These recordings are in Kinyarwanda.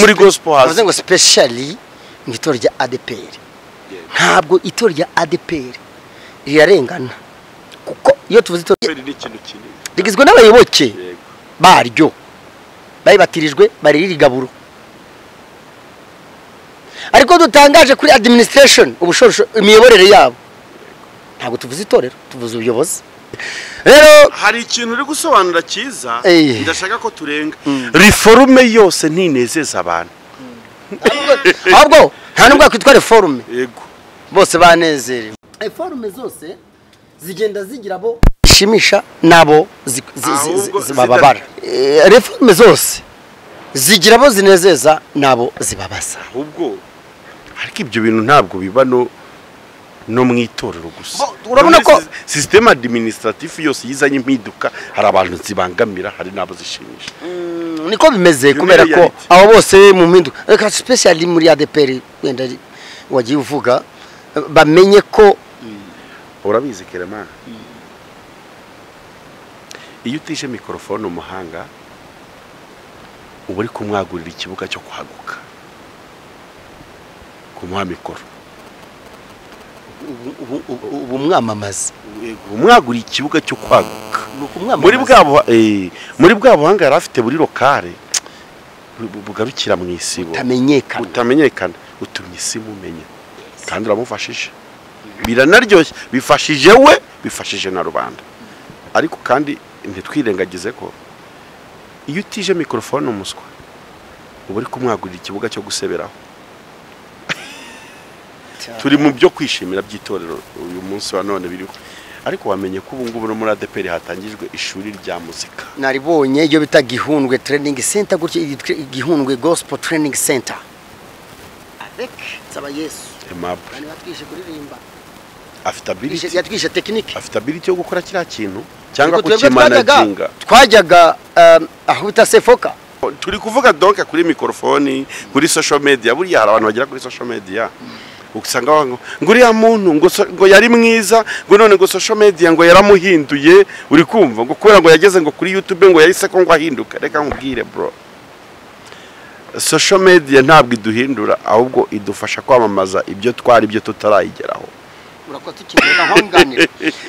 Muri gospel haze ngo specially mu itorero rya ADEPR. Ntabwo itorero rya ADEPR rirarengana, kuko iyo tuvuze itorero rigizwe n'abayoboke baryo bayibatirijwe baririgaburo. Ariko dutangaje kuri administration ubushorosho imiyoborere yabo, ntabwo tuvuze itorero, tuvuze ubuyobozi. Rero hari ikintu uri gusobanura cyiza, ndashaka ko turenga reforme yose ntinezeza abantu. Ahubwo nta nubwo kwitwa reforme, yego bose banezerewe. Reforme zose zigenda zigira abo shimisha nabo zibababara. Reforme zose zigira abo zinezeza nabo zibabaza. Ahubwo ariko ibyo bintu ntabwo biba no mu itorero gusa. Urabona ko système administratif yose yizanye impinduka, hari abantu zibangamira, hari nabo zishimisha. Niko bimeze kubera ko abo bose mu mpinduka, reka specially muri ADEPR wenda wagiye uvuga, bamenye ko urabizi Kerema, iyo utije microphone umuhanga uba uri kumwagurira ikibuga cyo kwaguka, kumuha mikoro, ubu mwamamaza, umwagura ikibuga cyo kwaguka. Muri bwa buhanga yari afite buri lokale bugarukira mu isibo utamenyekana, utumye isi mumenya, kandi uramufashije, biranaryoshye, bifashije we, bifashije na rubanda. Ariko kandi ntitwirengagize ko iyo utije microphone umuswa uba uri kumwagurira ikibuga cyo guseberaho. Turi mu byo kwishimira by'itorero uyu munsi wa none biriho, ariko wamenye ko ubu ngubu no muri ADEPR hatangijwe ishuri rya muzika. Naribonye iyo bita Gihundwe Training Center, gutyo Gihundwe Gospel Training Center avec Nsabayesu Aimable batwishe kuririmba, afite ability, yatwishe technique, afite ability yo gukora kiriya kintu cyangwa kukimanaginga. Twajyaga aho bita Sefoka, turi kuvuga donc kuri microphone, kuri social media. Buriya hari abantu bagera kuri social media usanga ngo uriya muntu ngo yari mwiza, ngo none ngo social media ngo yaramuhinduye, uri kumva ngo kubera ngo yageze ngo kuri YouTube ngo yahise ko ngo ahinduka. Reka nkubwire bro, social media ntabwo iduhindura, ahubwo idufasha kwamamaza ibyo twari ibyo tutarayigeraho. Urakoze tukinga nkonganira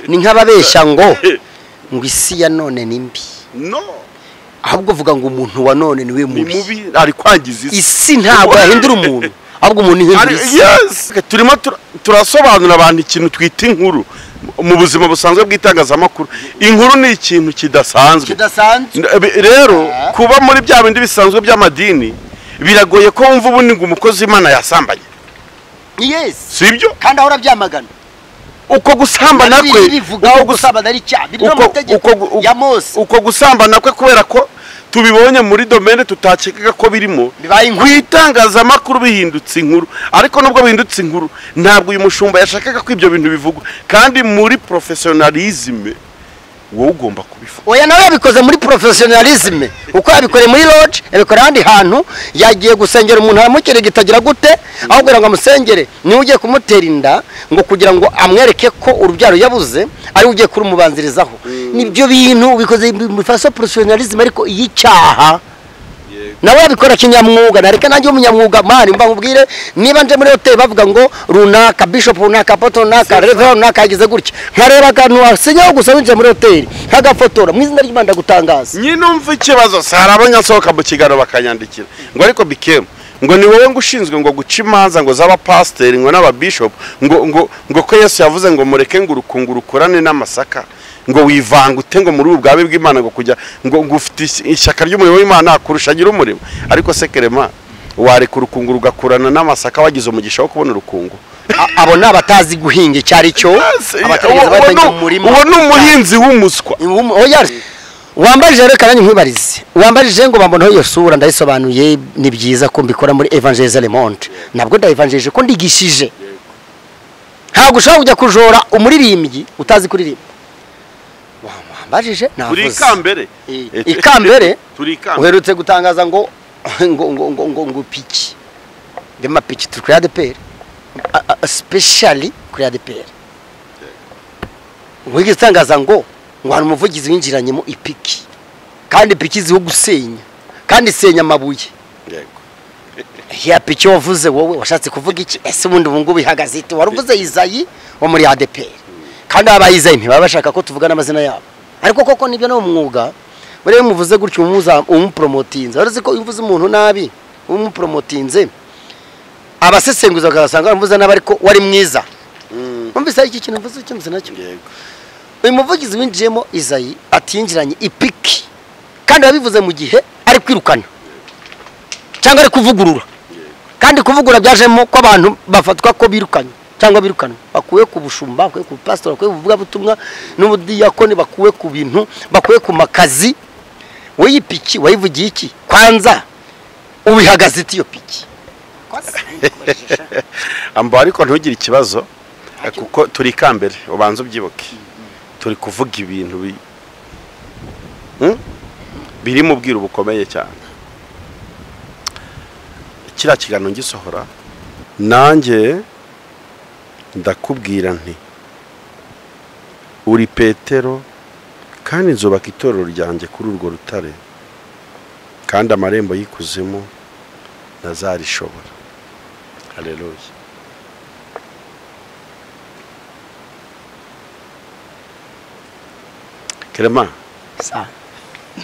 ni nk'ababeshya ngo isi ya none ni mbi. No, ahubwo vuga ngo umuntu wa none niwe mubi, ari kwangiza isi. Ntabwo yahindura umuntu, ahubwo umuntu ihindura isi. Yes, turimo turasobanura abantu ikintu twita inkuru mu buzima busanzwe bw'itangazamakuru. Inkuru ni ikintu kidasanzwe. Rero kuba muri bya bindi bisanzwe by'amadini biragoye ko wumva ubundi ngo umukozi w'Imana yasambanye. Yes, sibyo? Kandi ahora byamagana uko gusambana kwe, uko gusambana ari cyaha biri no mategeko ya Mose. Uko gusambana kwe kubera ko tubibonye muri domaine tutakekaga ko birimo ku itangazamakuru bihindutse inkuru. Ariko nubwo bihindutse inkuru, ntabwo uyu mushumba yashakaga ko ibyo bintu bivugwa, kandi muri professionalism wowe ugomba kubivuga. Oya, nawe yabikoze muri professionalism, uko yabikoreye muri lodge, yabikora ahandi hantu, yagiye gusengera umuntu aramukere gitagira gute, aho kugira ngo amusengere niwe ugiye kumutera inda, ngo kugira ngo amwereke ko urubyaro yabuze ari ugiye kurumubanzirizaho. Nibyo bintu bikoze mu faso professionalism, ariko y'icyaha nawe yabikora kinyamwuga. Nareka nanjye umunyamwuga mani mba nkubwire, niba nje muri hotel bavuga ngo runaka bishop runaka apostle runaka reverend runaka yagize gutya, nkareba akantu asinyaho gusa winjira muri hotel nkagafotora mu izina ry'Imana ndagutangaza. Nyine umva ikibazo, hari abanyasohoka mu kiganiro bakanyandikira ngo ariko bikemu ngo ni wowe ngo ushinzwe ngo guca imanza ngo z'aba pastor ngo n'aba bishop ngo ngo ngo ko Yesu yavuze ngo mureke ngo urukungu rukorane n'amasaka, ngo wivanga ute ngo muri ubwabe bw'Imana, ngo kujya ngo ufite ishyaka ry'umurimo w'Imana kurusha nyiri umurimo. Ariko se Kerema, wareka urukungu rugakurana n'amasaka wagize umugisha wo kubona urukungu? Abo nabatazi guhinga icyari cyo, abatarigeze bamenya umurimo. Uwo ni umuhinzi w'umuswa. Wambajije reka nanjye nkwibarize, wambajije ngo bambonaho iyo sura, ndayisobanuye. Ni byiza ko mbikora muri Evangelize Le Monde, nabwo ndaevangelije ko ndigishije. Ntabwo ushobora kujya kujora umuririmbyi utazi kuririmba. Wambajije navuze turi ikambere, ikambere turi ikambere. Uherutse gutangaza ngo ngo ngo ngo ngo ngo piki ndema piki turi kuri ADEPR, specially kuri ADEPR. Wigeze utangaza ngo hari umuvugizi winjiranyemo ipiki, kandi ipiki ziho gusenya, kandi isenya amabuye. Yego. Ya piki wavuze wowe washatse kuvuga iki? Ese ubundi ubu ngubu ihagaze ite? Waruvuze Izayi wo muri ADPR, kandi aba Izayi ntibaba bashaka ko tuvuga n'amazina yabo, ariko koko nibyo no mwuga. Buriya muvuze gutyo umupromotinze, wari uzi ko uvuze umuntu nabi umupromotinze abasesenguza bagasanga bamuvuze nabi, ariko wari mwiza. Mwumvise iki kintu mvuze icyo mvuze nacyo? Uyu muvugizi winjiyemo Izayi atinjiranye ipiki, kandi yabivuze mu gihe ari kwirukana cyangwa ari kuvugurura, kandi kuvugura byajemo ko abantu bafatwa ko birukanye cyangwa birukanwa, bakuwe ku bushumba, bakuwe ku pastor, bakuwe ku buvugabutumwa n'ubudiyakoni, bakuwe ku bintu, bakuwe ku makazi. Wowe ipiki wayivugiye iki? Kwanza ubihagaze ite iyo piki? Ambo, ariko ntugire ikibazo kuko turi ikambere, ubanza ubyibuke. Turi kuvuga ibintu biri mu bwiru bukomeye cyane. Kiriya kiganiro ngisohora nanjye ndakubwira nti uri Petero, kandi nzubaka itorero ryanjye kuri urwo rutare, kandi amarembo y'ikuzimu ntazarishobora. Haleluya. Clement,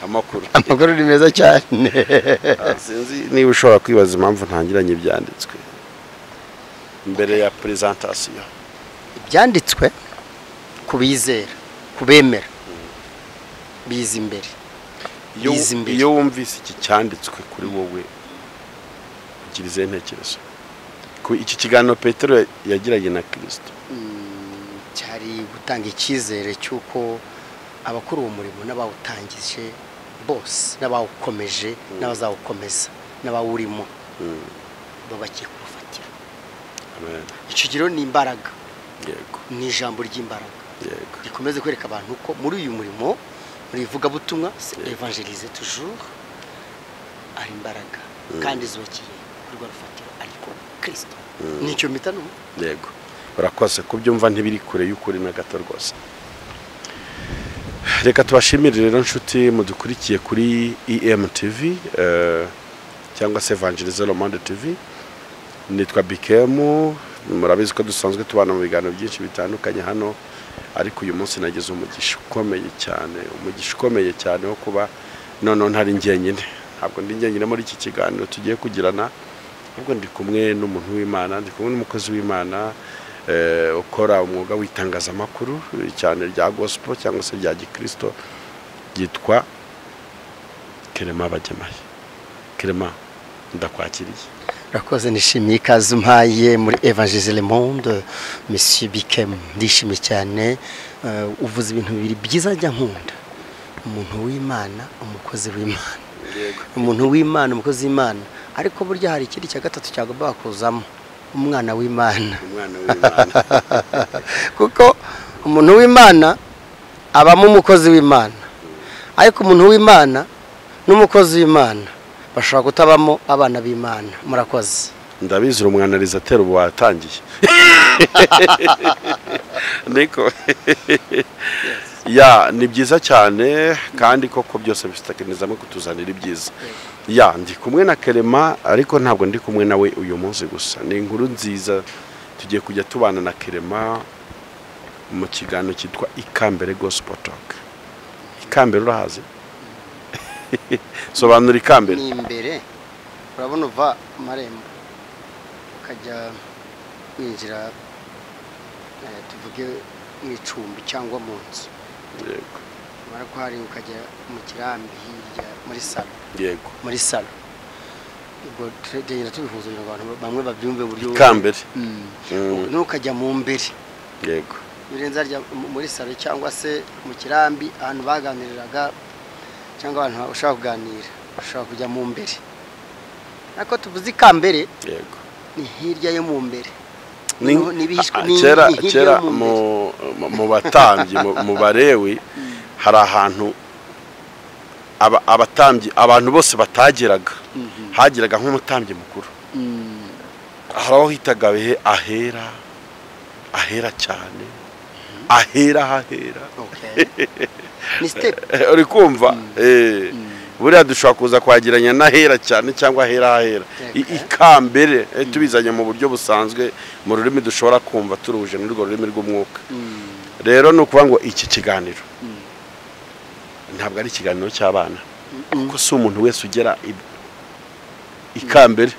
amakuru. Amakuru ni meza cyane. Sinzi niba ushobora kwibaza impamvu ntangiranye ibyanditswe mbere ya presentation. Ibyanditswe kubizera, kubemera, biza imbere. Iyo wumvise iki cyanditswe kuri wowe ugira izihe ntekerezo? Ku iki kiganiro Petero yagiranye na Kristo cyari gutanga icyizere cy'uko abakora uwo murimo n'abawutangije bose, n'abawukomeje, n'abazawukomeza, n'abawurimo babakiye kurufatira. Amen. Icyo giro ni imbaraga. Yego. Ni ijambo ry'imbaraga. Yego. Rikomeze kwereka abantu ko muri uyu murimo, muri ivugabutumwa, évangéliser toujours, ari imbaraga kandi zubakiye kuri rwa rufatiro ariko Kristo. Nicyo mpita numva. Yego. Urakoze kubyumva, ntibiri kure y'ukuri na gato rwose. Reka tubashimire rero nshuti mudukurikiye kuri EMTV cyangwa se Evangelize Le Monde TV. Nitwa Bikemu, murabizi ko dusanzwe tubana mu biganiro byinshi bitandukanye hano, ariko uyu munsi nagize umugisha ukomeye cyane, umugisha ukomeye cyane wo kuba noneho ntari njyenyine. Ntabwo ndi njyenyine muri iki kiganiro tugiye kugirana, ahubwo ndi kumwe n'umuntu w'Imana, ndi kumwe n'umukozi w'Imana ukora umwuga w'itangazamakuru cyane rya gospel cyangwa se rya gikristo, yitwa Clement Bagemahe. Clement, ndakwakiriye. Urakoze, nishimiye ikaze umpaye muri Evangelize Le Monde, Monsieur Bikem. Ndishimye cyane. Uvuze ibintu bibiri byiza njya nkunda: umuntu w'Imana, umukozi w'Imana. Umuntu w'Imana, umukozi w'Imana. Ariko burya hari ikindi cya gatatu cyagomba kuzamo, umwana w'Imana. Umwana w'Imana. Kuko umuntu w'Imana abamo umukozi w'Imana, ariko umuntu w'Imana n'umukozi w'Imana bashobora kutabamo abana b'Imana. Murakoze. Ndabizi uri umwanalizateri ubu watangiye. Niko. Ya, ni byiza cyane kandi koko byose bifitakanizamo kutuzanira ibyiza. Ya, ndi kumwe na Clement, ariko ntabwo ndi kumwe nawe uyu munsi gusa. Ni inkuru nziza, tugiye kujya tubana na Clement mu kiganiro cyitwa Ikambere Gospel Talk. Ikambere urahazi? Sobanura ikambere. Ni imbere, urabona uva ku marembo ukajya winjira, tuvuge mu icumbi cyangwa mu nzu. Yego. Mara ko hari ukajya mu kirambi hirya muri salo. Yego. Muri salo. Ubwo tugenda tubihuza kugira ngo abantu bamwe babyumve buryo. Ikambere. Nukajya mu mbere. Yego. Birenza rya muri salo cyangwa se mu kirambi ahantu baganiriraga cyangwa abantu ushaka kuganira, ushaka kujya mu mbere. Ariko tuvuze ikambere. Yego. Ni hirya yo mu mbere. Kera kera mu batambyi, mu barewi, hari ahantu abatambyi abantu bose batageraga, hageraga nk'umutambyi mukuru. Hari aho hitaga ahera, ahera cyane, ahera hahera. Ni step. Uri kumva? Buriya dushobora kuza kwagiranya n'ahera cyane cyangwa ahera ahera ikambere, tubizanye mu buryo busanzwe mu rurimi dushobora kumva turuje n'urwo rurimi rw'umwuka. Rero ni ukuvuga ngo iki kiganiro ntabwo ari ikiganiro cy'abana, kuko si umuntu wese ugera ikambere.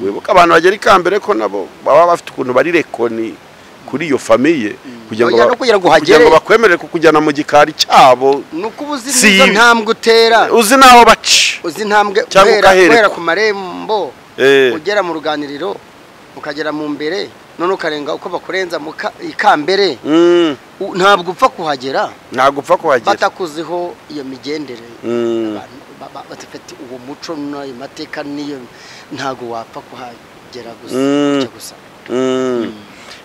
Wibuka abantu bagera ikambere ko nabo baba bafite ukuntu bari rekoni kuri iyo famiye kugira ngo bakwemerere kukujyana mu gikari cyabo. Nuko uzi izo ntambwe utera, uzi naho baca, uzi intambwe uhera ku marembo ugera mu ruganiriro ukagera mu mbere, none ukarenga uko bakurenza mu ikambere, ntabwo upfa kuhagera, ntabwo upfa kuhagera batakuziho iyo migendere. Batafite uwo muco n'ayo mateka niyo, ntabwo wapfa kuhagera gusa.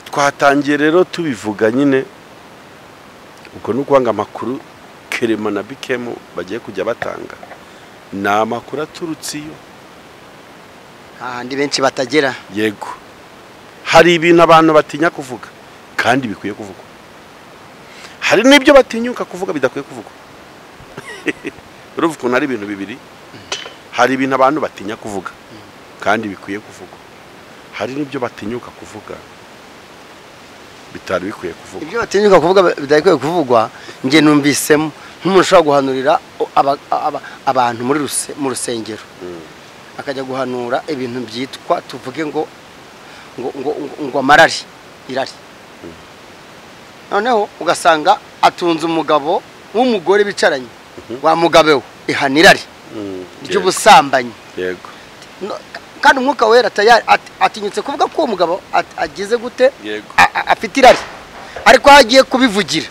Twatangiye rero tubivuga nyine, ubwo ni ukuvuga ngo amakuru Kerema na Bikemu bagiye kujya batanga ni amakuru aturutse iyo ahandi benshi batagera. Yego, hari ibintu abantu batinya kuvuga kandi bikwiye kuvugwa, hari n'ibyo batinyuka kuvuga bidakwiye kuvugwa. Urumva ukuntu ari ibintu bibiri. Hari ibintu abantu batinya kuvuga kandi bikwiye kuvugwa, hari n'ibyo batinyuka kuvuga bitari bikwiye kuvugwa. Ibyo batinyuka kuvuga bidakwiye kuvugwa, nge numvisemo nk'umuntu ushobora guhanurira abantu muri mu rusengero, akajya guhanura ibintu byitwa tuvuge ngo ngo ngo ngo amarari irari, noneho ugasanga atunze umugabo w'umugore bicaranye, wa mugabe we ihana irari ry'ubusambanyi. Yego, kandi umwuka wera tayari atinyutse kuvuga ko uwo mugabo agize gute, afite irari, ariko agiye kubivugira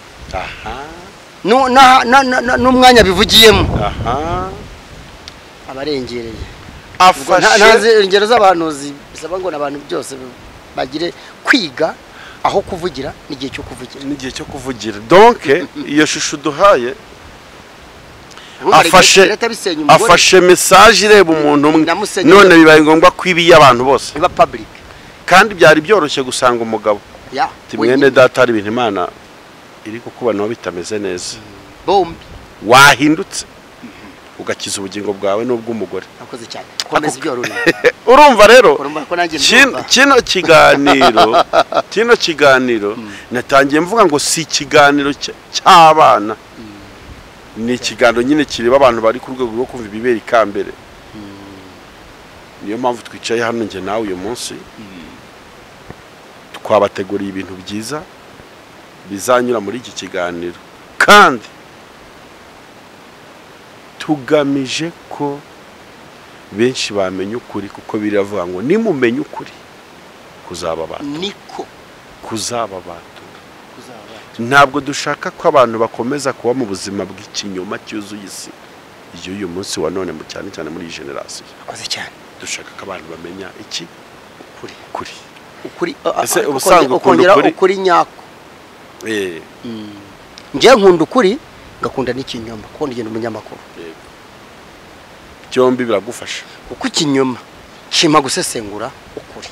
n'umwanya bivugiyemo abarengereye. Ntazi ingero z'abantu bisaba ngo n'abantu byose bagire kwiga aho kuvugira n'igihe cyo kuvugira, n'igihe cyo kuvugira. Donc iyo shusho duhaye afashe message ireba umuntu umwe, none bibaye ngombwa kwibiye abantu bose biba public, kandi byari byoroshye gusanga umugabo timwene data ari ibintu Imana iri kukubana bitameze neza, bombi wahindutse ugakiza ubugingo bwawe n'ubw'umugore. Akoze cyane komeza ibyo ruri. Urumva rero kino kiganiro natangiye mvuga ngo si ikiganiro cy'abana, ni ikiganiro nyine kireba abantu bari ku rwego rwo kumva ibibera ikambere. Niyo mpamvu twicaye hano njye nawe uyu munsi, twabateguriye ibintu byiza bizanyura muri iki kiganiro, kandi tugamije ko benshi bamenya ukuri, kuko biravuga ngo nimumenye ukuri kuzaba batura, niko kuzaba batura. Ntabwo dushaka ko abantu bakomeza kuba mu buzima bw'ikinyoma cyuzuye isi y'uyu munsi wa none, cyane cyane muri iyi generasiyo. Akoze cyane. Dushaka ko abantu bamenya iki? Ukuri. Ukuri. Ukuri. Ese ubusanzwe ukunda ukuri? Ukuri nyako. Nje nkunda ukuri ngakunda n'ikinyoma, kuko ngenda umunyamakuru. Yego. Byombi biragufasha. Kuko ikinyoma kima gusesengura ukuri.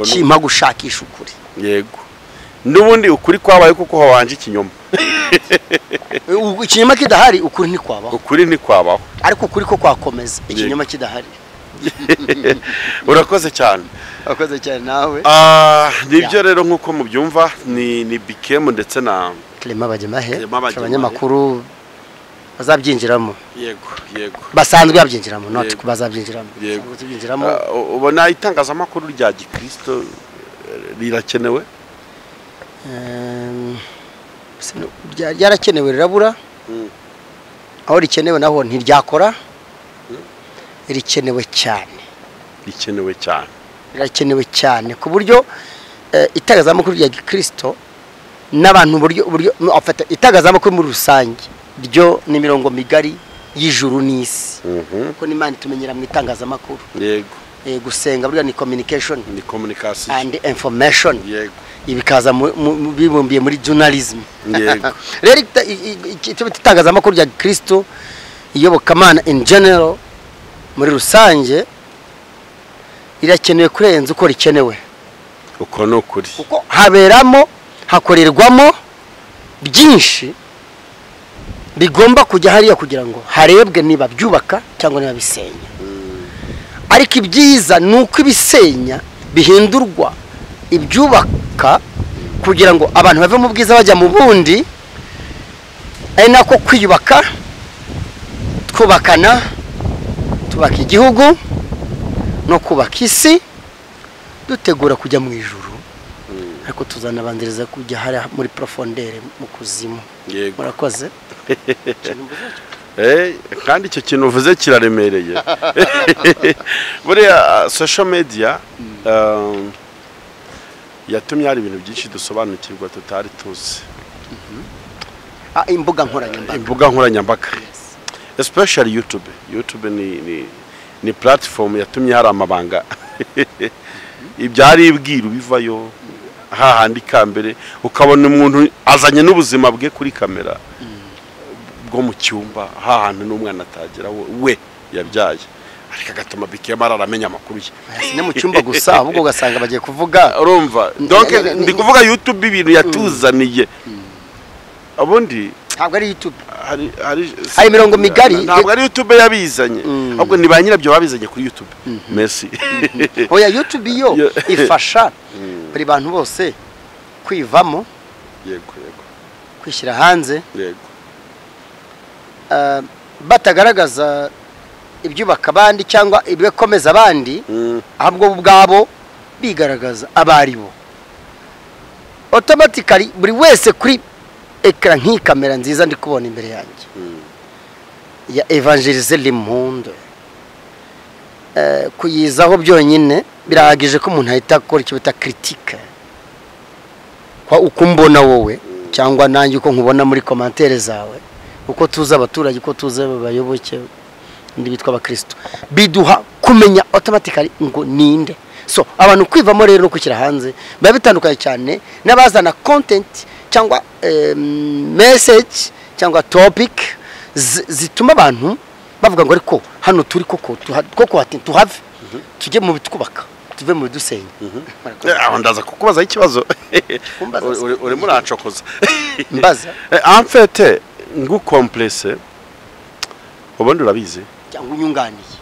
Kima gushakisha ukuri. Yego. Nubundi ukuri kwabaye kuko hawanje ikinyoma. Ikinyoma kidahari ukuri ntikwabaho. Ukuri ntikwabaho. Ariko ukuri ko kwakomeza ikinyoma kidahari. Urakoze cyane. Urakoze cyane nawe. Nibyo rero nkuko mubyumva ni Bikemu ndetse na Clement Bagemahe, abanyamakuru bazabyinjiramo. Yego, yego. Basanzwe babyinjiramo, not kubazabyinjiramo. Bazabyinjiramo. Ubona itangazamakuru rya Gikristo rirakenewe? Ryarakenewe rirabura. Aho rikenewe naho ntiryakora. Rikenewe cyane. Rikenewe cyane. Rirakenewe cyane ku buryo itangazamakuru rya Gikristo n'abantu buryo afata itangazamakuru muri rusange ryo ni mirongo migari y'ijuru n'isi. Kuko n'Imana itumenyera mu itangazamakuru. Yego. Gusenga burya ni communication. Ni communication and information. Yego. Ibikaza bibumbiye muri journalism. Yego. Rero itangazamakuru rya Gikristo iyobokamana in general muri rusange irakenewe kurenza uko rikenewe. Uko no kuri. Kuko haberamo hakorerwamo byinshi Bigomba kujya hariya kugira ngo harebwe niba byubaka cyangwa niba bisenya. Ariko ibyiza ni uko ibisenya bihindurwa ibyubaka kugira ngo abantu bave mu bwiza bajya mu bundi, ari nako kwiyubaka, twubakana, tubaka igihugu no kubaka isi, dutegura kujya mu ijuru. Ariko tuzanabanziriza kujya hariya muri profondeur mu kuzimu. Murakoze. Kandi icyo kintu uvuze kiraremereye. Buriya social media yatumye hari ibintu byinshi dusobanukirwa tutari tuzi. Imbuga nkoranyambaga. Imbuga nkoranyambaga. Especially YouTube. YouTube ni platform yatumye hari amabanga. Ibyari ibwiru bivayo hahandi kambere, ukabona umuntu azanye n'ubuzima bwe kuri kamera bwo mu cyumba, hahantu n'umwana atagera we yabyaye, ariko agatuma Bikem aramenya amakuru ye. Si mu cyumba gusa, ahubwo ugasanga bagiye kuvuga. Urumva, donc ndi kuvuga YouTube ibintu yatuzaniye. Ubundi ntabwo ari YouTube, hari imirongo migari, ntabwo ari YouTube yabizanye, ahubwo ni ba nyirabyo babizanye kuri YouTube. Merci. Oya, YouTube yo ifasha buri bantu bose kwivamo, yego yego, kwishyira hanze, yego, batagaragaza ibyubaka abandi cyangwa ibikomeza abandi, ahubwo ubwabo bigaragaza abari bo. Automatically buri wese kuri ekara nk'iyi kamera nziza ndi kubona imbere yanjye ya Evangelize le Monde, kuyizaho byonyine birahagije ko umuntu ahita akora icyo bita critique, kwa uko mbona wowe cyangwa nanjye uko nkubona muri commentaire zawe, uko tuzi abaturage, uko tuzi abayoboke ndi bitwa abakristo, biduha kumenya automatically ngo ninde. So abantu kwivamo rero no kwishyira hanze biba bitandukanye cyane n'abazana content cyangwa message cyangwa topic zituma abantu bavuga ngo ariko hano turi koko koko tuhave, tujye mu bitwubaka, tuve mu bidusenya. Aho ndaza kukubaza ikibazo. Urimo urancokoza. Mbaza. En fait ngu complexe ubundi urabizi, cyangwa unyunganiye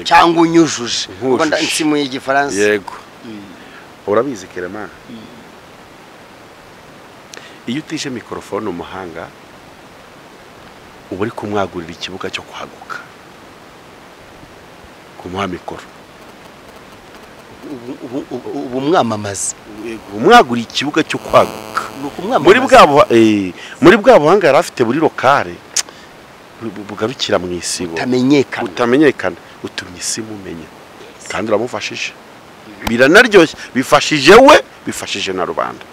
cyangwa unyujuje, ubwo nsimuye igifaransa. Yego. Urabizi Kerema, iyo utije microphone umuhanga uba uri kumwagurira ikibuga cyo kwaguka, kumuha mikoro, ubu mwamamaza, umwagurira ikibuga cyo kwaguka. Muri bwa buhanga yari afite buri lokale bugarukira mu isibo utamenyekana, utumye isi mumenya, kandi uramufashije, biranaryoshye, bifashije we, bifashije na rubanda.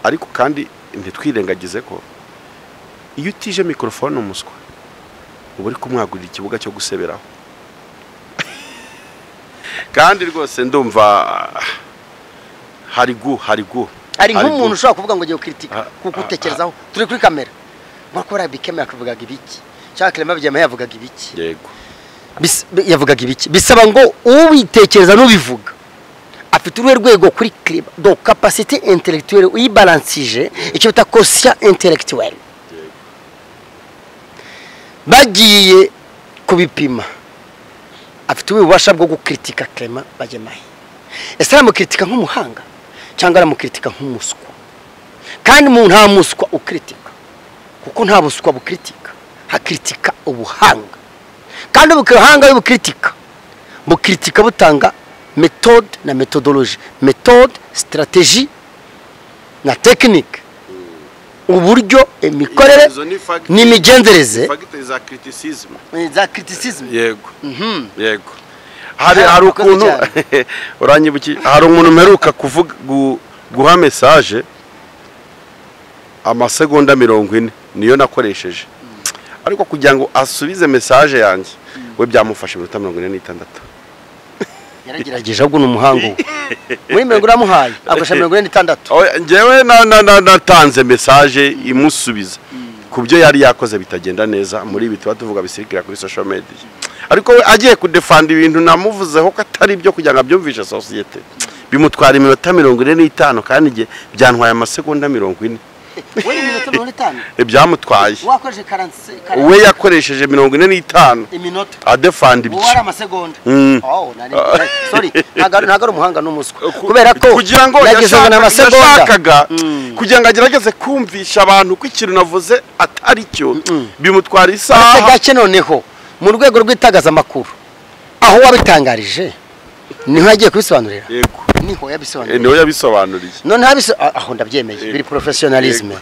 Ariko kandi ntitwirengagize ko iyo utije microphone umuswa uba uri kumwagurira ikibuga cyo guseberaho. Kandi rwose ndumva hari hari nk'umuntu ushobora kuvuga ngo ngiye kritika kuko utekerezaho turi kuri kamera, bakora Bikem yakavugaga ibiki, cyangwa Clement Byama yavugaga ibiki, yego yavugaga ibiki. Bisaba ngo ubitekereza n'ubivuga afite uruhe rwego kuri clip, donc capacité intellectuelle uyibalansije, icyo bita quotient intellectuel. Bagiye kubipima, afite ububasha bwo gukritika Clement Bagemahe. Ese aramukritika nk'umuhanga cyangwa aramukritika nk'umuswa? Kandi mu nta muswa ukritika, kuko nta buswa bukritika, hakritika ubuhanga. Kandi ubuhanga bukritika, bukritika butanga méthode na méthodologie, méthode, stratégie na technique, uburyo, imikorere n'imigenzereze za criticism, za criticism. Yego. Yego. Hari ukuntu uranyibuki, hari umuntu mperuka kuvuga guha message amasegonda 40 niyo nakoresheje, ariko kugira ngo asubize message yanjye we byamufashe iminota 46. Yaragerageje, ahubwo n'umuhango muri mirongo uramuhaye akoresha 46. Njyewe natanze message imusubiza ku byo yari yakoze bitagenda neza muri ibi tuba tuvuga bisirikira kuri social media, ariko we agiye kudefanda ibintu namuvuzeho ko atari byo kugira ngo abyumvishe societe, bimutwara iminota 45 kandi byantwaye amasegonda 40. We iminota 50 Ibyamutwaye. Wakoresheje 45. We yakoresheje 45 iminota. Adefanda ibyo. Wowe ari amasegonda. Oh, nani. Sorry, ntago ari umuhanga n'umuswa. Kubera ko kugira ngo yashakaga kugira ngo agerageze kumvisha abantu ko ikintu navuze atari cyo, bimutwara isaha. Gake noneho mu rwego rw'itangazamakuru aho wabitangarije niho yagiye kubisobanurira. Yego. Niho yabisobanuriye. Niho yabisobanuriye. None aho ndabyemeye biri professionalisme.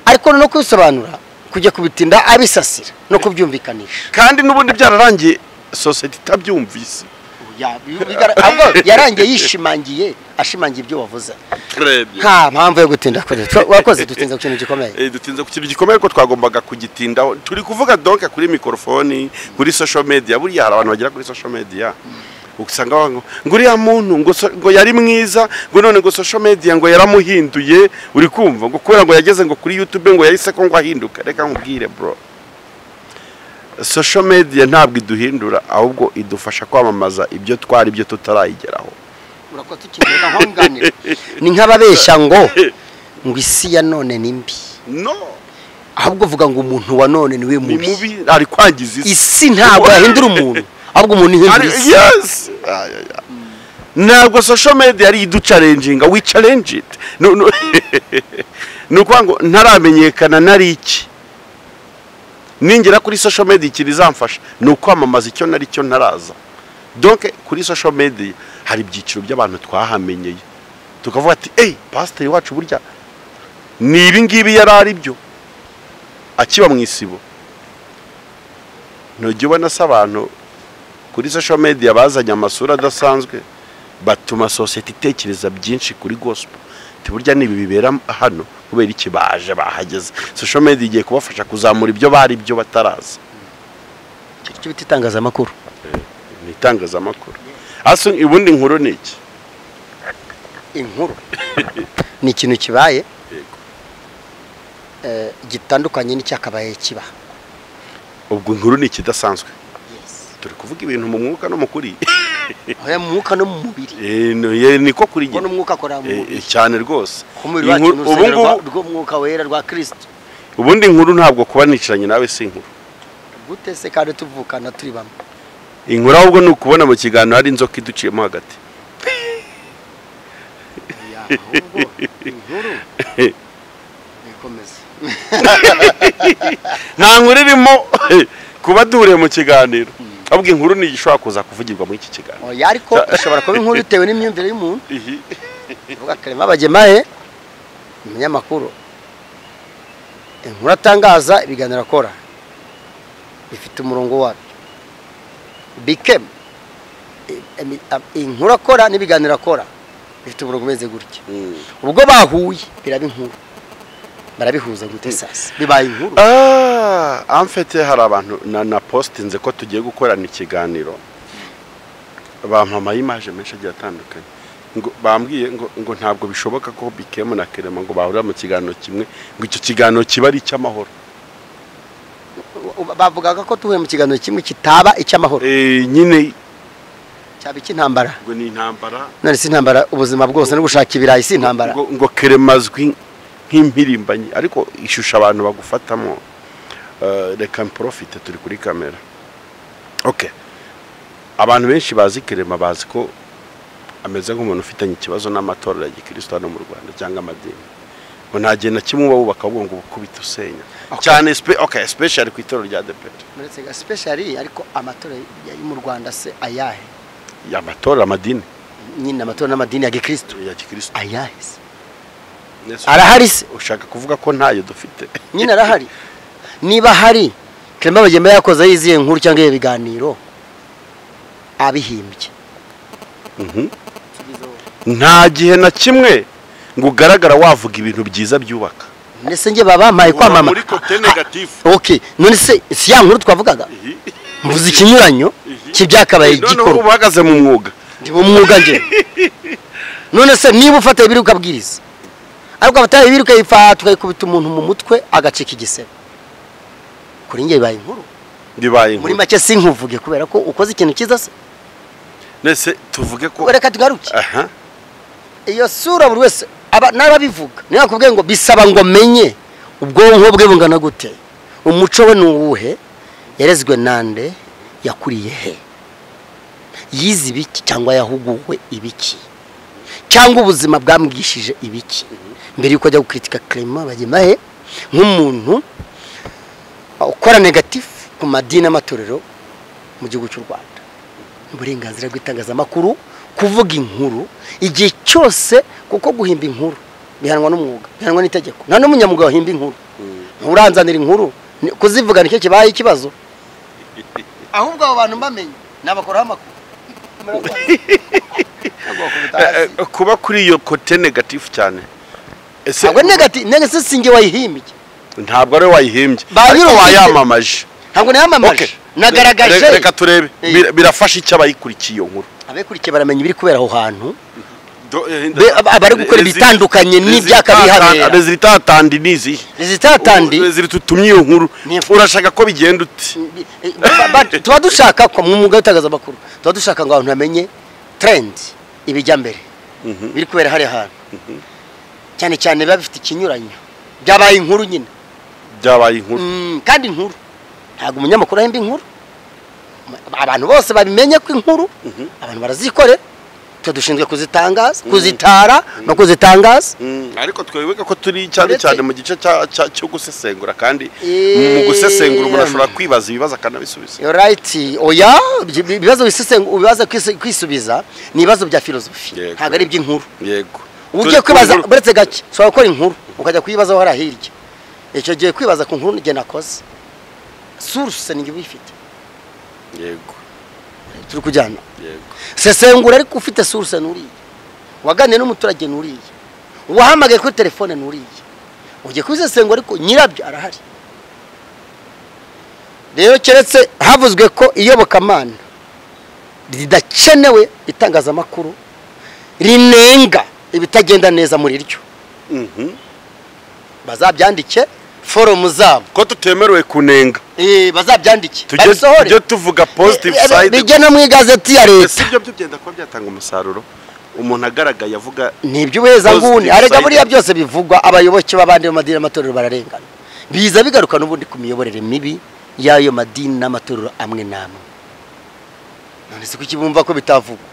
Ariko no kubisobanura kujya kubitinda abisasira no kubyumvikanisha. Kandi nubundi byararangiye society itabyumvise. Ahubwo yarangiye yishimangiye, ashimangiye ibyo wavuze. Nta mpamvu yo gutinda kuri. Wakoze, dutinze ku kintu gikomeye. Dutinze ku kintu gikomeye ko twagombaga kugitindaho. Turi kuvuga donc kuri microphone, kuri social media. Buriya hari abantu bagera kuri social media usanga ngo uriya muntu ngo yari mwiza, ngo none ngo social media ngo yaramuhinduye, uri kumva ngo kubera ngo yageze ngo kuri YouTube ngo yahise ko ngo ahinduka. Reka nkubwire bro, social media ntabwo iduhindura, ahubwo idufasha kwamamaza ibyo twari ibyo tutarayigeraho. Urakoze, tukinga nkonganira. Ni nk'ababeshya ngo isi ya none ni mbi. No, ahubwo uvuga ngo umuntu wa none niwe mubi. Ni mubi, ari kwangiza isi. Isi ntabwo yahindura umuntu, ahubwo umuntu ihindura isi. Yes. Ntabwo social media ari iduchallenginga, we challenge it. No, no. Ni ukuvuga ngo ntaramenyekana nari iki, ningera kuri social media ikintu izamfasha ni ukwamamaza icyo nari cyo ntaraza. Donc kuri social media hari ibyiciro by'abantu twahamenyeye, tukavuga ati: "Ey, pasiteri wacu burya ni ibi ngibi yari ari byo akiba mu isibo." Ntujya ubona se abantu kuri social media bazanye amasura adasanzwe, batuma sosiyete itekereza byinshi kuri gospel? Burya nibi bibera hano kubera iki baje bahageze? Social media igiye kubafasha kuzamura ibyo bari byo bataraza. Icyo bita itangazamakuru. Ni itangazamakuru. Asa ubundi inkuru ni iki? Inkuru ni ikintu kibaye gitandukanye n'icyakabaye kiba. Ubwo inkuru ni ikidasanzwe. Turi kuvuga ibintu mu mwuka no mu kuri. Oya, mu mwuka no mu mubiri. Niko kuri. Kuko n'umwuka akora mu mubiri. Cyane rwose. Ku mubiri wacu ni urusengero rw'umwuka wera rwa Kristo. Ubundi inkuru, ntabwo kuba nicaranye nawe si inkuru. Gute se kandi tuvukana turi bamwe? Inkuru ahubwo ni ukubona mu kiganiro hari inzoka iduciyemo hagati. Ahubwo inkuru ikomeze. Nta nkuru irimo kuba duhuriye mu kiganiro, ahubwo inkuru ni ishobora kuza kuvugirwa muri iki kiganiro. Oya, ariko ishobora kuba inkuru bitewe n'imyumvire y'umuntu. Uvuga Clement Bagemahe, umunyamakuru, inkuru atangaza, ibiganiro akora bifite umurongo wabyo. Bikem, inkuru akora n'ibiganiro akora bifite umurongo umeze gutya. Ubwo bahuye biraba inkuru. Barabihuza gute sasa bibaye inkuru? Ah, en fait hari abantu na postinze ko tugiye gukorana ikiganiro, bampamaye image menshi agiye atandukanye, ngo bambwiye ngo ntabwo bishoboka ko Bikemu na Clement ngo bahurira mu kiganiro kimwe, ngo icyo kiganiro kiba ari icy'amahoro. Bavugaga ko tuhuye mu kiganiro kimwe kitaba icy'amahoro? Nyine. Cyaba icy'intambara. Ngo ni intambara. None si intambara ubuzima bwose no gushaka ibirayi si intambara? Ngo Clement azwi nk'impirimbanyi, ariko ishusho abantu bagufatamo, reka mprofite turi kuri kamera. Okay, abantu benshi bazi Clement, bazi ko ameze nk'umuntu ufitanye ikibazo n'amatorero ya gikristo hano mu Rwanda cyangwa amadini, ngo nta gihe na kimwe uba wubaka ahubwo ngo ukubita usenya. Cyane okay, especially ku itorero rya ADEPR. Muretse ga specially, ariko amatora yo mu Rwanda se ayahe? Amatorero, amadini. Nyine amatora n'amadini ya gikristo. Ya gikristo. Ayahe se? Arahari se? Ushaka kuvuga ko ntayo dufite? Nyine arahari. Niba hari, Clement Bagemahe yakoze yiziye nkuru cyangwa ibiganiro abihimbye? Nta gihe na kimwe ngo ugaragara wavuga ibintu byiza byubaka. Nese njye babampaye kwamama muri côté négatif. Okay, none se si ya nkuru twavugaga? Mvuze ikinyuranyo cy'ibyakabaye Noneho gikorwa. Uba uhagaze mu mwuga. Ndi mu mwuga njye. None se niba ufata ibiri ukabwiriza, ariko afata ibiri ukayifata ukayikubita umuntu mu mutwe agacika igisebe, kuri njye bibaye inkuru. Bibaye Muri inkuru. make sinkuvuge kubera ko ukoze ikintu cyiza se? Nese tuvuge ko Reka tugaruke. Aha. Iyo sura buri wese N'ababivuga niyo bakubwiye ngo bisaba ngo menye ubwonko bwe bungana gute, umuco we ni uwuhe, yarezwe nande, yakuriye he, yize ibiki cyangwa yahuguwe ibiki, cyangwa ubuzima bwamwigishije ibiki mbere yuko ajya gukritika Clement Bagemahe nk'umuntu ukora negatif ku madini n'amatorero mu gihugu cy'u Rwanda. Uburenganzira bw'itangazamakuru kuvuga inkuru igihe cyose, kuko guhimba inkuru bihanwa n'umwuga, bihanwa n'itegeko. Nta n'umunyamwuga wahimba inkuru, nturanzanira inkuru kuzivuga nicyo kibaye ikibazo. Ahubwo abo bantu mbamenye nabakoraho amakuru. Kuba kuri iyo kote negatif cyane, ntabwo negative nese singe wayihimbye, ntabwo ari wayihimbye, ariko wayamamaje. Ntabwo nayamamaje, nagaragaje. Reka turebe birafasha icyo abayikurikiye iyo nkuru. Abakurikiye baramenya ibiri kubera aho hantu, abari gukora ibitandukanye n'ibyakabihabera. Resultat nizi resultat tutumye iyo nkuru. Urashaka ko bigenda uti? Tuba dushaka ko mu mwuga w'itangazamakuru tuba dushaka ngo abantu bamenye trend, ibijya mbere biri kubera hari hantu, cyane cyane biba bifite ikinyuranyo, byabaye inkuru nyine, byabaye inkuru. Kandi inkuru ntabwo umunyamakuru ahemba inkuru, abantu bose babimenye ko inkuru abantu barazikorera, twe dushinzwe kuzitangaza, kuzitara no kuzitangaza. Ariko twibuke ko turi cyane cyane mu gice cyo gusesengura, kandi mu gusesengura umuntu ashobora kwibaza ibibazo akanabisubiza. You're right. Oya, ibibazo bisesengura, ibibazo kwisubiza ni ibibazo bya filosofi, ntabwo ari iby'inkuru. Yego. Ugiye kwibaza buretse gake, ushobora gukora inkuru ukajya kuyibaza aho hirya. Icyo gihe kwibaza ku nkuru nge nakoze, source ni uyifite. Yego. Turi kujyana. Yego. Sesengura ariko ufite source nuriye, waganiriye n'umuturage nuriye, wahamagaye kuri telefone nuriye, ugiye kubisesengura ariko nyirabyo arahari. Rero keretse havuzwe ko iyobokamana ridakenewe itangazamakuru rinenga ibitagenda neza muri ryo, bazabyandike forum zabo ko tutemerewe kunenga, bazabyandike tujye tuvuga positive side, bijye no mu igazeti ya leta. Sibyo byo byenda kuba byatanga umusaruro umuntu agaragaye avuga nibyo ubeza nguni. Arega buriya byose bivugwa, abayoboke b'abandi mu madini n'amatorero bararengana, biza bigaruka n'ubundi ku miyoborere mibi y'ayo madini n'amatorero amwe n'amwe. None se kuki bumva ko bitavugwa?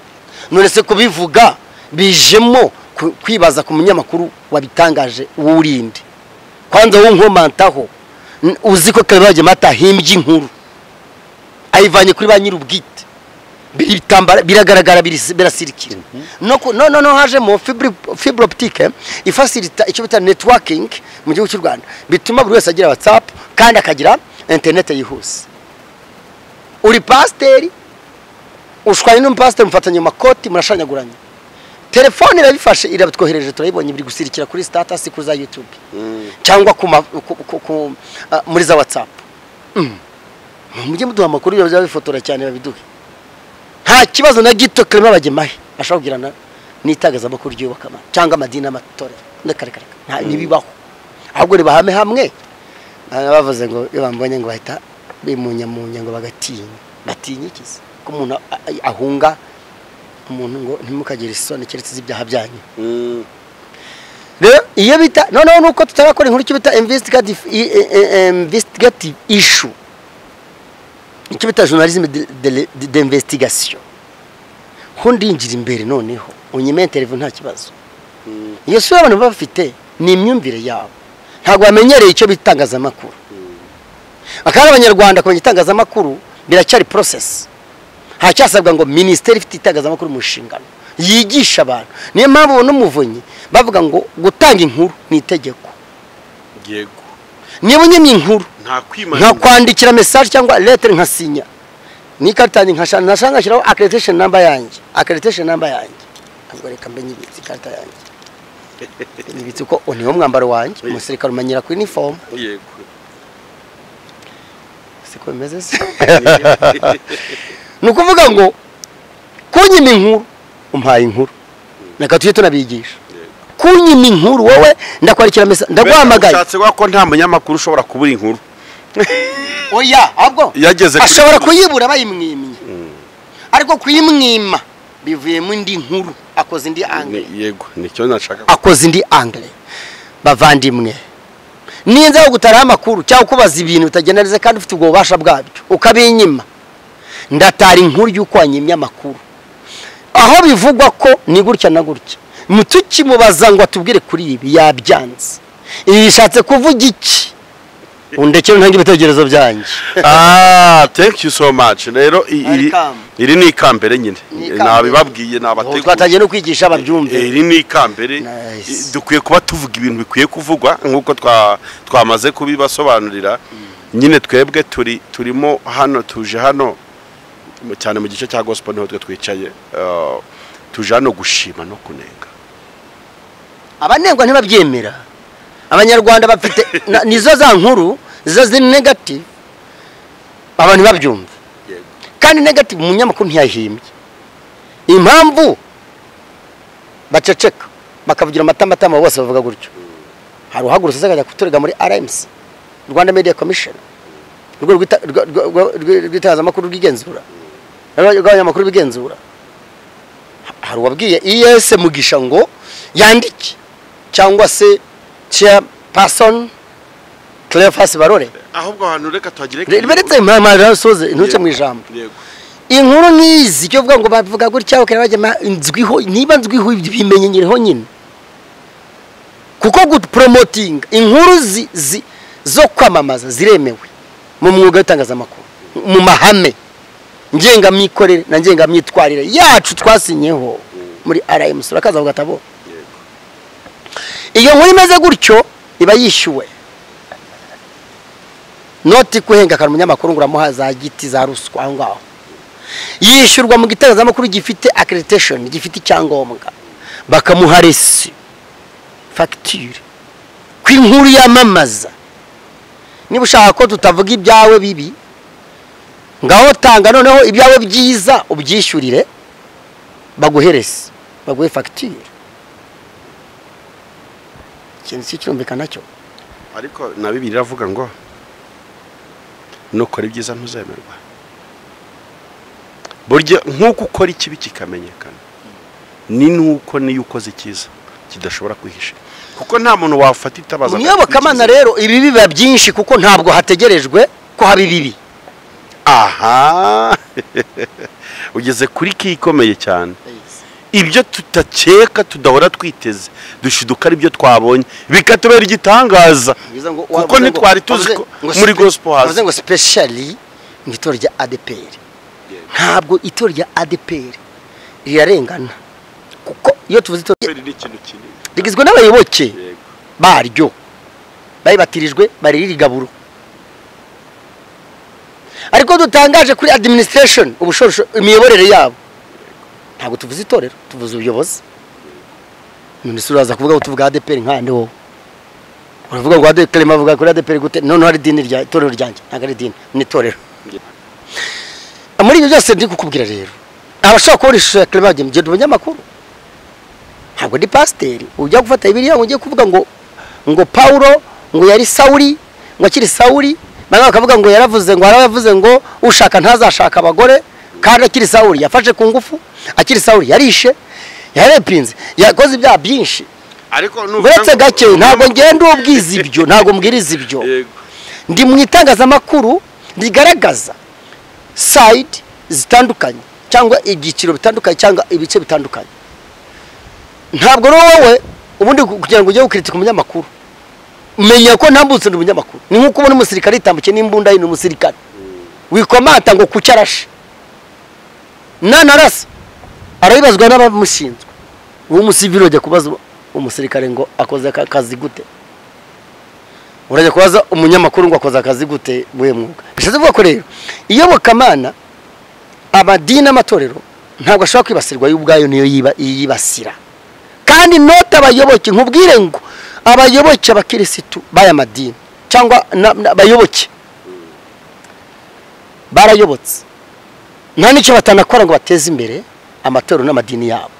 None se kubivuga bijemo kwibaza ku munyamakuru wabitangaje wurinde kwanza wunkomantaho, uzi ko Clement Bagemahe ahimbye inkuru ayivanye kuri ba nyir'ubwite, bitambara biragaragara, birasirikira. No no hajemo fibre optique ifacilita icyo bita networking mu gihugu cy'u Rwanda, bituma buri wese agira WhatsApp kandi akagira internet yihuse. Uri pasiteri ushwanye n'umupasiteri mufatanye makoti murashanyaguranye, telefone irabifashe irabitwohereje, turayibonye biri gusirikira kuri status kuri za YouTube cyangwa ku muri za WhatsApp. Mujye muduha amakuru yo bifotora cyane babiduhe. Nta kibazo na gito Clement Bagemahe ashobora kugirana n'itangazamakuru ry'ubukamana cyangwa amadini n'amatorero, ndakarekareka nta nibibaho. Ahubwo ribahame hamwe. Bavuze ngo iyo bambonye ngo bahita bimunyamunya ngo bagatinya, batinya iki se ko umuntu ahunga umuntu ngo ntimukagire isoni keretse ibyaha byanyu. Rero iyo bita noneho nuko tutarakora inkuru cyo bita investigative issue, icyo bita journalisme d'investigation, ho ndinjira imbere noneho unyime interview nta kibazo. Iyo sura abantu bafite ni imyumvire yabo, ntabwo bamenyereye icyo bitangazamakuru. Akaba abanyarwanda kumenya itangazamakuru biracyari process. Hacyasabwa ngo ministeri ifite itangazamakuru mu nshingano yigisha abantu. Niyo mpamvu ubona umuvunyi bavuga ngo gutanga inkuru ni itegeko. Yego. Niba unyimye inkuru nta kwandikira message cyangwa lettre nkasinya, n'ikarita yanjye nkashana ngashyiraho accreditation number yanjye, accreditation number yanjye, ubwo reka mbe nyibitse ikarita yanjye nyibitse uko niwo mwambaro wanjye, umusirikare umanyira ku uniform. Yego. Siko bimeze se? Nukuvuga ngo kunyima inkuru umpaye inkuru, reka tujye tunabigisha kunyima inkuru. Wowe ndakwandikira message, ndaguhamagaye. Ushatse ko nta munyamakuru ushobora kubura inkuru? Oya, ahubwo ashobora kuyibura bayimwimye, ariko kuyimwima Bivuyemo indi nkuru, akoze indi angle. Yego, nicyo nashaka. Akoze indi angle. Bavandimwe, ninza gutara amakuru cyangwa kubaza ibintu bitagenda neza kandi ufite ubwo bubasha bwabyo ukabinyima, ndatara inkuru y'uko wanyimye amakuru aho bivugwa ko ni gutya na gutya. Mutukimubaza ngo atubwire kuri ibi, yabyanze. Ibi bishatse kuvuga iki? Undekere ntange ibitekerezo byanjye. Thank you so much. Rero iri ni ikambere nyine, nabibabwiye nabateguye, twatangiye no kwigisha ababyumve. Iri ni ikambere, dukwiye kuba tuvuga ibintu bikwiye kuvugwa nkuko twamaze kubibasobanurira. Nyine twebwe turimo hano, tuje hano cyane mu gice cya gospel niho twe twicaye, tuje hano gushima no kunenga. Abanengwa ntibabyemera. Abanyarwanda bafite nizo za nkuru ziza ziri negative, abantu babyumva. Kandi negative umunyamakuru ntiyahimbye. Impamvu baceceka bakavugira amatamatama bose bavuga gutyo. Hari uhagurutse akajya kuturega muri RMC, Rwanda Media Commission, urwego rw'itangazamakuru rw'igenzura, rw'abanyamakuru b'igenzura. Hari uwabwiye ES Mugisha ngo yandike, cyangwa se chairperson Cleophas Barore. Ahubwo ahantu reka tuhagire beretse impamvu soze ntuce mu ijambo. Inkuru nkizi cyo vuga ngo bavuga gutya ukera bajya nzwiho, niba nzwiho bimenyenyereho nyine. Kuko good promoting inkuru zo kwamamaza ziremewe mu mwuga w'itangazamakuru, mu mahame ngengamikorere na ngengamyitwarire yacu twasinyeho muri RMC. Urakaza ku gatabo. Iyo nkuru imeze gutyo iba yishyuwe. Noti kuhenga kana umunyamakuru ngo uramuha za giti za ruswa aho ngaho. Yishyurwa mu gitangazamakuru gifite accreditation, gifite icyangombwa, bakamuha resi facture ku inkuru yamamaza. Niba ushaka ko tutavuga ibyawe bibi, ngaho tanga noneho ibyawe byiza ubyishyurire, baguherese, baguhe facture. Ikintu cyumvikana cyo. Ariko na Bibiliya iravuga ngo nukora ibyiza ntuzemerwa. Burya nkuko ukora ikibi kikamenyekana, ni nuko niyo ukoze icyiza kidashobora kwihisha, kuko nta muntu wafata itabaza. Muyobokamana rero ibi biba byinshi kuko ntabwo hategerejwe ko haba ibibi. Aha ugeze kuri kikomeye cyane. Ibyo tutakeka tudahora twiteze dushiduka ari byo twabonye bikatubera igitangaza, kuko ntitwari tuzi ko muri gospel haza ngo specially mu itorero rya ADPR. Ntabwo itorero rya ADPR rirarengana, kuko iyo tuvuze itorero rigizwe n'abayoboke baryo bayibatirijwe bariri gaburo. Ariko dutangaje kuri administration ubushorosho imiyoborere yabo, ntabwo tuvuze itorero, tuvuze ubuyobozi. None se uraza kuvuga tuvuga ADPR nkande wowe? Uravuga ngo ADPR Clement avuga kuri ADPR gute? None hari idini rya itorero ryanjye, ntabwo ari idini, ni itorero. Muri ibyo byose ndi kukubwira rero, abashaka kubona ishusho ya Clement Bagemahe umunyamakuru, ntabwo ndi pasiteri ujya gufata Bibiliya ngo ugiye kuvuga ngo Paulo ngo yari Sauli, ngo akiri Sauli, bamwe bakavuga ngo yaravuze ngo yaravuze ngo ushaka ntazashaka abagore, kandi akiri Sauli yafashe ku ngufu, akiri Sauli yarishe, yarepinze, yakoze ibyaha byinshi. Ariko uretse gake ntabwo ngenda ubwiza ibyo, ntabwo mbwiriza ibyo. Ndi mu itangazamakuru rigaragaza side zitandukanye cyangwa ibyiciro bitandukanye cyangwa ibice bitandukanye. Ntabwo wowe ubundi kugira ngo ujye gukritika umunyamakuru, menya ko ntambutse ndi umunyamakuru. Ni nkuko ubona umusirikare yitambuke n'imbunda ye, ni umusirikare wikomata ngo kucyarashe nanarasa arabibazwa n'abamushinzwe. Uwo musivile ujya kubaza umusirikare ngo akoze akazi gute, urajya kubaza umunyamakuru ngo akoze akazi gute muye mwuga. Bishatse kuvuga ko rero iyobokamana, amadini n'amatorero ntabwo ashobora kwibasirwa y'ubwayo, niyo yibasira. Kandi nota abayoboke, nkubwire ngo abayoboke abakirisitu baya madini cyangwa abayoboke barayobotse, nta nicyo batanakora ngo bateze imbere amatorero n'amadini yabo.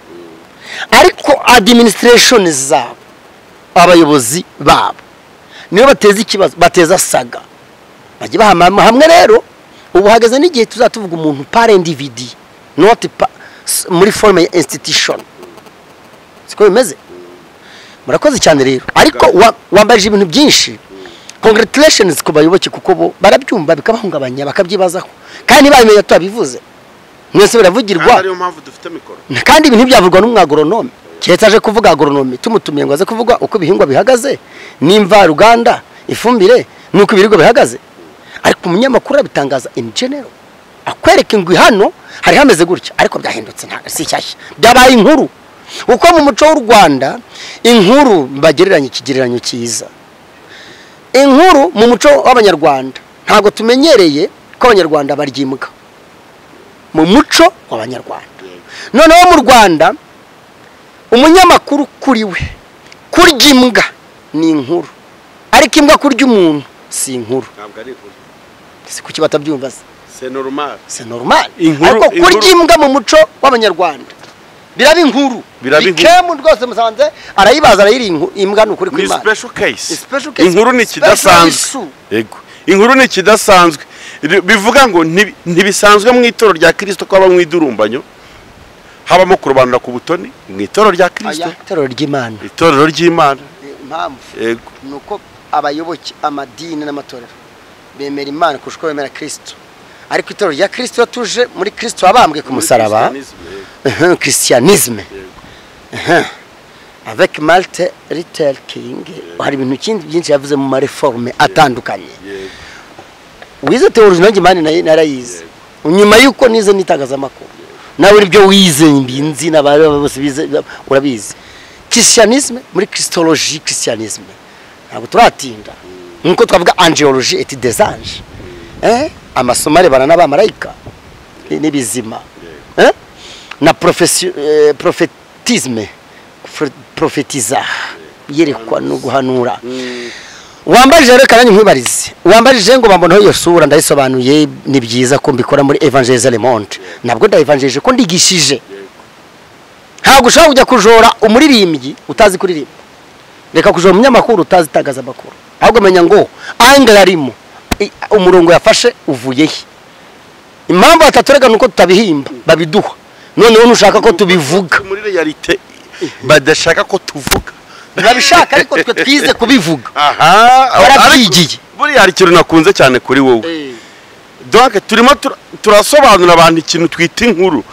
Ariko administration zabo, abayobozi babo niyo bateza ikibazo, bateza saga. Bajye bahamama hamwe rero. Ubu hageze n'igihe tuzatuvuga umuntu par individu, not muri forme ya institution, siko bimeze. Murakoze cyane rero, ariko wambaje ibintu byinshi. Congratulations ku bayoboke, kuko bo barabyumva bikabahungabanya bakabyibazaho, kandi bamenya tubivuze mwese biravugirwa. Ariyo mpamvu dufite mikoro, kandi ibintu byavugwa n'umwagoronome keretse aje kuvuga agoronome, tumutumiye ngo aze kuvuga uko ibihingwa bihagaze n'imvaruganda, ifumbire nuko ibiribwa bihagaze. Ariko umunyamakuru arabitangaza in general, akwereka ingwi hano hari hameze gutya, ariko byahindutse, nta si shyashya, byabaye inkuru. Uko mu muco w'u Rwanda inkuru bagereranya ikigereranyo cyiza, inkuru mu muco w'Abanyarwanda ntabwo tumenyereye ko Abanyarwanda barya imbwa mu muco w'Abanyarwanda. Noneho mu Rwanda umunyamakuru kuri we kurya imbwa ni inkuru, ariko imbwa kurya umuntu si inkuru. Ntabwo ari inkuru. Si kuki batabyumva se? C'est normal. C'est normal. Ariko kurya imbwa mu muco w'Abanyarwanda biraba inkuru. Bikemu rwose musanze arayibaza arayiri imbwa ni ukuri kw'Imana. Ni special case. Inkuru ni kidasanzwe. Yego. Inkuru ni kidasanzwe. Bivuga ngo ntibisanzwe mu itorero rya Kristo ko aba mu idurumbanyo, habamo kurobanura ku butoni mu itorero rya Kristo. Itorero ry'Imana. Itorero ry'Imana. Impamvu. Yego. Nuko abayoboke amadini n'amatorero bemera Imana kurusha uko bemera Kristo. Ariko itorero rya Kristo tuje muri Kristo wabambwe ku musaraba. Christianisme. Avec Martin Luther King hari ibintu kindi byinshi yavuze mu mareforme atandukanye. Wize theology nanjye mani narayize. Nyuma yuko nize n'itangazamakuru. Nawe ibyo wize mbinzi n'abari bose bize urabizi. Christianisme muri Christologie, Christianisme. Ntabwo turatinda. Nkuko twavuga angelologie et des anges. Amasomo arebana n'abamarayika n'ibizima. Na prophétisme, prophétiza, yerekwa no guhanura. Wambajije reka nanjye nkwibarize. Wambajije ngo bambonaho iyo sura ndayisobanuye, ni byiza ko mbikora muri Evangelize le Monde. Nabwo ndaevangelije ko ndigishije. Ntabwo ushobora kujya kujora umuririmbyi utazi kuririmba. Reka kujora umunyamakuru utazi itangazamakuru. Ahubwo menya ngo angle arimo, umurongo yafashe uvuye he. Impamvu bataturega nuko tutabihimba, babiduha. Noneho nushaka ko tubivuga muri realite badashaka ko tuvuga, babishaka ariko twe twize kubivuga. Aha, barabyigiye. Buri hari ikintu nakunze cyane kuri wowe. Donc turimo turasobanura abantu ikintu twita inkuru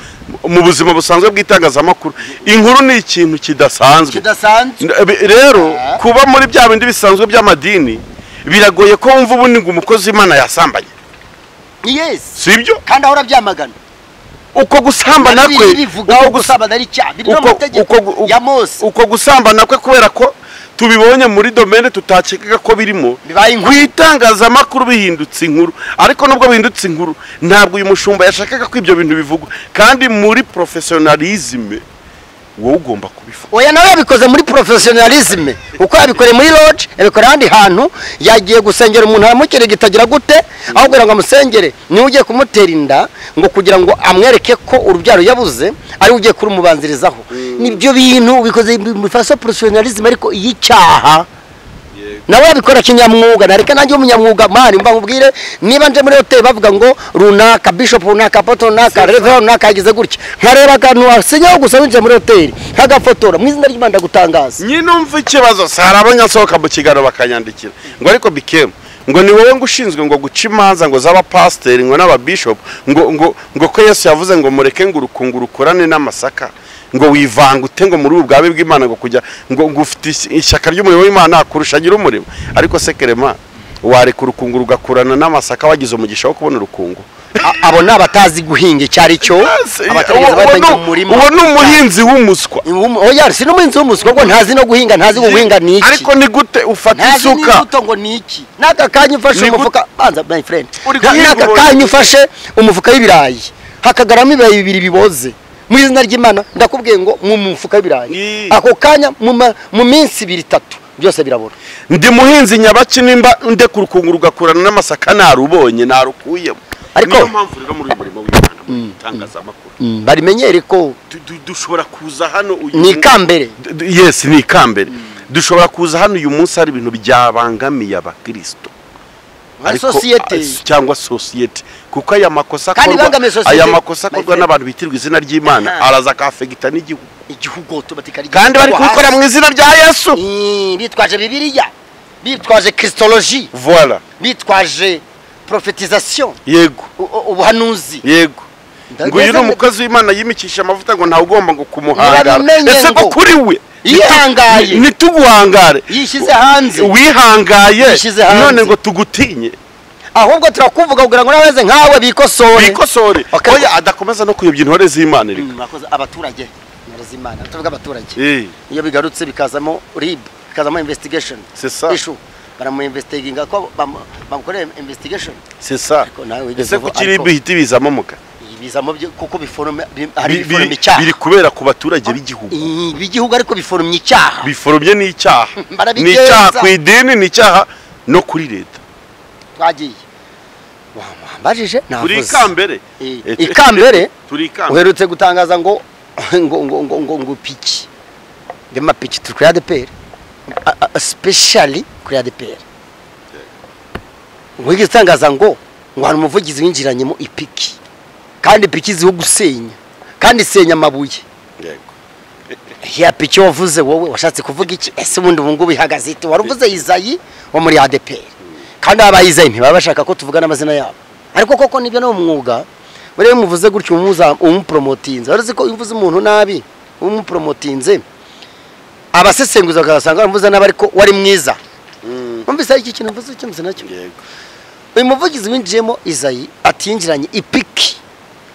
mu buzima busanzwe bw'itangazamakuru. Inkuru ni ikintu kidasanzwe. Rero kuba muri bya bindi bisanzwe by'amadini biragoye ko wumva ubundi ngo umukozi w'Imana yasambanye. Yes. Sibyo? Kandi ahora byamagana. Uko gusambana kwe, uko gusambana ari cyaha biri no mategeko ya Mose. Uko gusambana kwe kubera ko tubibonye muri domaine tutakekaga ko birimo, kwitangazamakuru bihindutse inkuru. Ariko nubwo bihindutse inkuru, ntabwo uyu mushumba yashakaga ko ibyo bintu bivugwa, kandi muri professionalisme wowe ugomba kubivuga. Oya, nawe yabikoze muri professionalisme, uko yabikoreye muri lodge, yabikoreye ahandi hantu, yagiye gusengera umuntu aramukirigitagira gute, aho kugira ngo amusengere niwe ugiye kumutera inda ngo kugira ngo amwereke ko urubyaro yabuze ari ugiye kurumubanzirizaho. Nibyo bintu bikoze mu faso professionalisme, ariko y'icyaha. Nawe yabikora kinyamwuga. Nareka nanjye umunyamwuga mani mba nkubwire, niba nje muri hotel bavuga ngo runaka bishop runaka apostle runaka reverend runaka yagize gutya, nkareba akantu asinyaho gusa winjiye muri hotel nkagafotora mu izina ry'Imana ndagutangaza. Nyine umva ikibazo, hari abanyasohoka mu kiganiro bakanyandikira ngo ariko bikemu ngo ni wowe ngo ushinzwe ngo guca imanza ngo z'abapasiteri ngo n'ababishop ngo ngo ngo ko Yesu yavuze ngo mureke ngo urukungu rukorane n'amasaka, ngo wivanga ute ngo muri ubwabe bw'Imana ngo kujya ngo ufite ishyaka ry'umurimo w'Imana kurusha nyiri umurimo. Ariko se Kerema, wareka urukungu rugakurana n'amasaka wagize umugisha wo kubona urukungu? Abo ni abatazi guhinga icyari cyo, abatarigeze bamenya umurima. Uwo ni umuhinzi w'umuswa. Oya, si n'umuhinzi w'umuswa, ngo ntazi no guhinga, ntazi guhinga ni iki. Ariko ni gute ufata isuka? Ntazi ngo ni iki. N'aka kanya ufashe umufuka, banza my friend. N'aka kanya ufashe umufuka w'ibirayi, hakagaramo ibirayi bibiri biboze. Mu izina ry'Imana ndakubwiye ngo mu mufuka w'ibirayi, ako kanya mu minsi ibiri itatu byose birabura. Ndi muhinzi nyabaki nimba ndeka urukungu rugakurana n'amasaka narubonye narukuyemo. Ariko niyo mpamvu rero muri uyu murimo w'Imana mu itangazamakuru barimenyere ko dushobora kuza hano uyu ni ikambere. Yes, ni ikambere. Dushobora kuza hano uyu munsi hari ibintu byabangamiye abakristo, Societe cyangwa societe, kuko aya makosa akorwa n'abantu bitirwa izina ry'Imana araza akafegita n'igihugu automatically, kandi bari kubikora mu izina rya Yesu, bitwaje Bibiliya, bitwaje Christologie, voilà, bitwaje prophétisation, yego, ubuhanuzi, yego. Ngo uyu ni umukozi w'Imana yimikisha amavuta ngo ntawe ugomba ngo kumuhangara. Ese ko kuri we yihangaye, nituguhangare, yishyize hanze, wihangaye none ngo tugutinye, ahubwo turakuvuga kugira ngo nabeze nkawe bikosore. Oya, adakomeza no kuyobya intore z'Imana. Reka abaturage, intore z'Imana, tuvuga abaturage, iyo bigarutse bikazamo RIB, bikazamo investigation, issue, baramu investigatinga ko bamukoreye investigation, c'est ça. Ese ko kiri bihita bizamo muka bizamo kuko biforome, hari biforome icyaha biri kubera ku baturage b'igihugu, b'igihugu, ariko biforomye icyaha, biforomye n'icyaha, ni icyaha ku idini, ni icyaha no kuri leta. Twagiye wambajije navuze turi ikambere, ikambere turi ikambere. Uherutse gutangaza ngo ngo ngo ngo ngo ngo piki ndema piki turi kuri ADPR, especially kuri ADPR, wigeze utangaza ngo ngo hari umuvugizi winjiranyemo ipiki, kandi piki ziho gusenya, kandi senya amabuye. Yego. Ya piki wavuze wowe washatse kuvuga iki? Ese ubundi ubu ngubu ihagaze ite? Waruvuze Izayi wo muri ADPR, kandi aba Izayi ntibaba bashaka ko tuvuga n'amazina yabo, ariko koko nibyo no mwuga buriya muvuze gutyo umuza umupromotinze. Wari uzi ko uvuze umuntu nabi umupromotinze, abasesenguza bagasanga bamuvuze nabi, ariko wari mwiza. Umvise iki kintu mvuze cyo mvuze nacyo. Yego. Uyu muvugizi winjiyemo Izayi atinjiranye ipiki,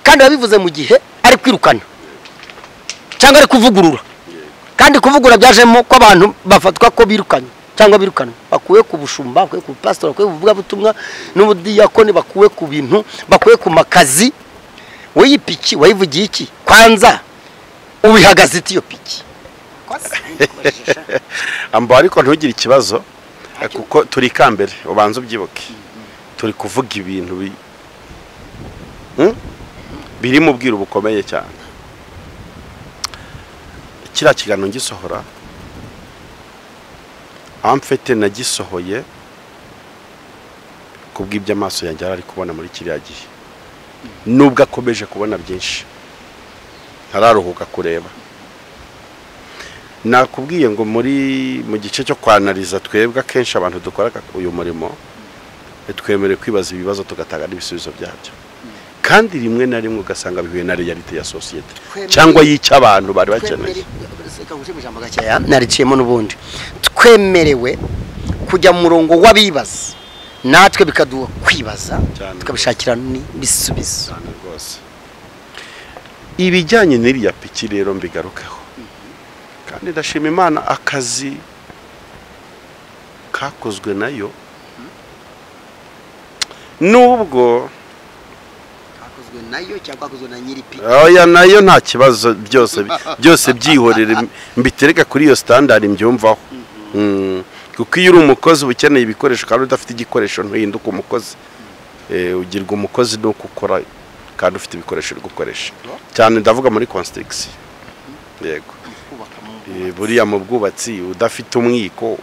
kandi yabivuze mu gihe ari kwirukana cyangwa ari kuvugurura, kandi kuvugura byajemo ko abantu bafatwa ko birukanye cyangwa birukanwa, bakuwe ku bushumba, bakuwe ku pastor, bakuwe ku buvugabutumwa n'ubudiyakoni, bakuwe ku bintu, bakuwe ku makazi. Wowe ipiki wayivugiye iki? Kwanza ubihagaze iti iyo piki? Amba ariko ntugire ikibazo kuko turi ikambere, ubanza ubyibuke, turi kuvuga ibintu biri mu bwiru bukomeye cyane. Kiriya kiganiro ngisohora amfete nagisohoye kubw'ibyo amaso yanjye ari kubona muri kiriya gihe, nubwo akomeje kubona byinshi ntararuhuka kureba. Nakubwiye ngo muri mu gice cyo kwanaliza twebwe akenshi abantu dukora uyu murimo twemerewe kwibaza ibibazo tugatanga n'ibisubizo byabyo, kandi rimwe na rimwe ugasanga bihuye na realite ya societe cyangwa yica abantu bari bakeneye. Nariciyemo n'ubundi twemerewe kujya mu murongo w'abibaza, natwe bikaduha kwibaza tukabishakira n'ibisubizo. Ibijyanye n'iriya piki rero mbigarukeho, kandi ndashima Imana akazi kakozwe nayo, nubwo nayo cyangwa kakozwe na nyiri piki. Oya, nayo nta kibazo, byose byose byihorere mbitereka kuri iyo standard mbyumvaho. Kuko iyo uri umukozi ukeneye ibikoresho kandi udafite igikoresho ntuhinduka umukozi. Ugirwa umukozi no gukora kandi ufite ibikoresho uri gukoresha. Cyane ndavuga muri construction. Yego. Buriya mu bwubatsi udafite umwiko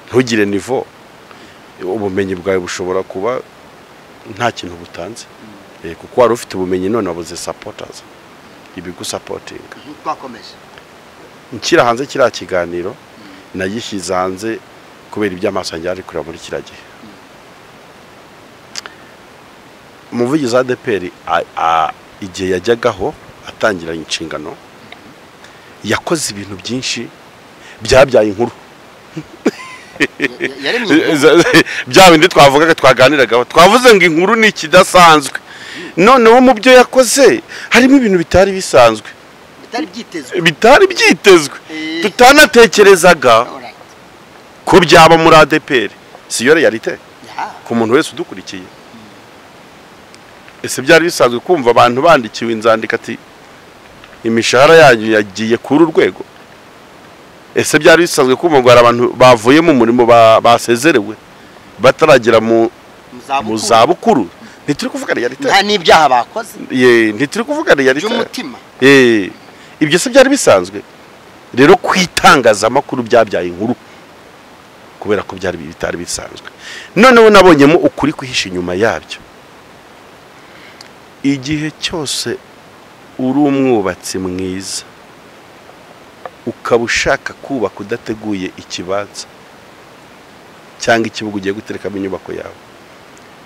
ntugire niveau, ubumenyi bwawe bushobora kuba nta kintu butanze. Kuko wari ufite ubumenyi none wabuze supporters ibigusupportinga. Twakomeje nshyira hanze kiriya kiganiro, nagishyize hanze kubera iby'amaso yanjye ari kureba muri kiriya gihe. Umuvugizi wa ADPR igihe yajyagaho atangira inshingano yakoze ibintu byinshi byabyaye inkuru. Bya bindi twavugaga twaganiragaho, twavuze ngo inkuru ni ikidasanzwe. Noneho mu byo yakoze harimo ibintu bitari bisanzwe, bitari byitezwe, tutanatekerezaga ko byaba muri ADPR. Si yo realite ku muntu wese udukurikiye. Ese byari bisanzwe kumva abantu bandikiwe inzandiko ati imishahara yanyu yagiye kuri urwego? Ese byari bisanzwe kumva ngo hari abantu bavuye mu murimo basezerewe bataragera mu zabukuru? Ntituri kuvuga realite, nta n'ibyaha bakoze. Ntituri kuvuga realite by'umutima. Ibyo se byari bisanzwe? Rero kwitangazamakuru byabyaye inkuru ku Kubera ko byari bitari bisanzwe. Noneho nabonyemo ukuri kwihisha inyuma yabyo. Igihe cyose uri umwubatsi mwiza ukaba ushaka kubaka udateguye ikibanza cyangwa ikibuga ugiye guterekamo inyubako yawe,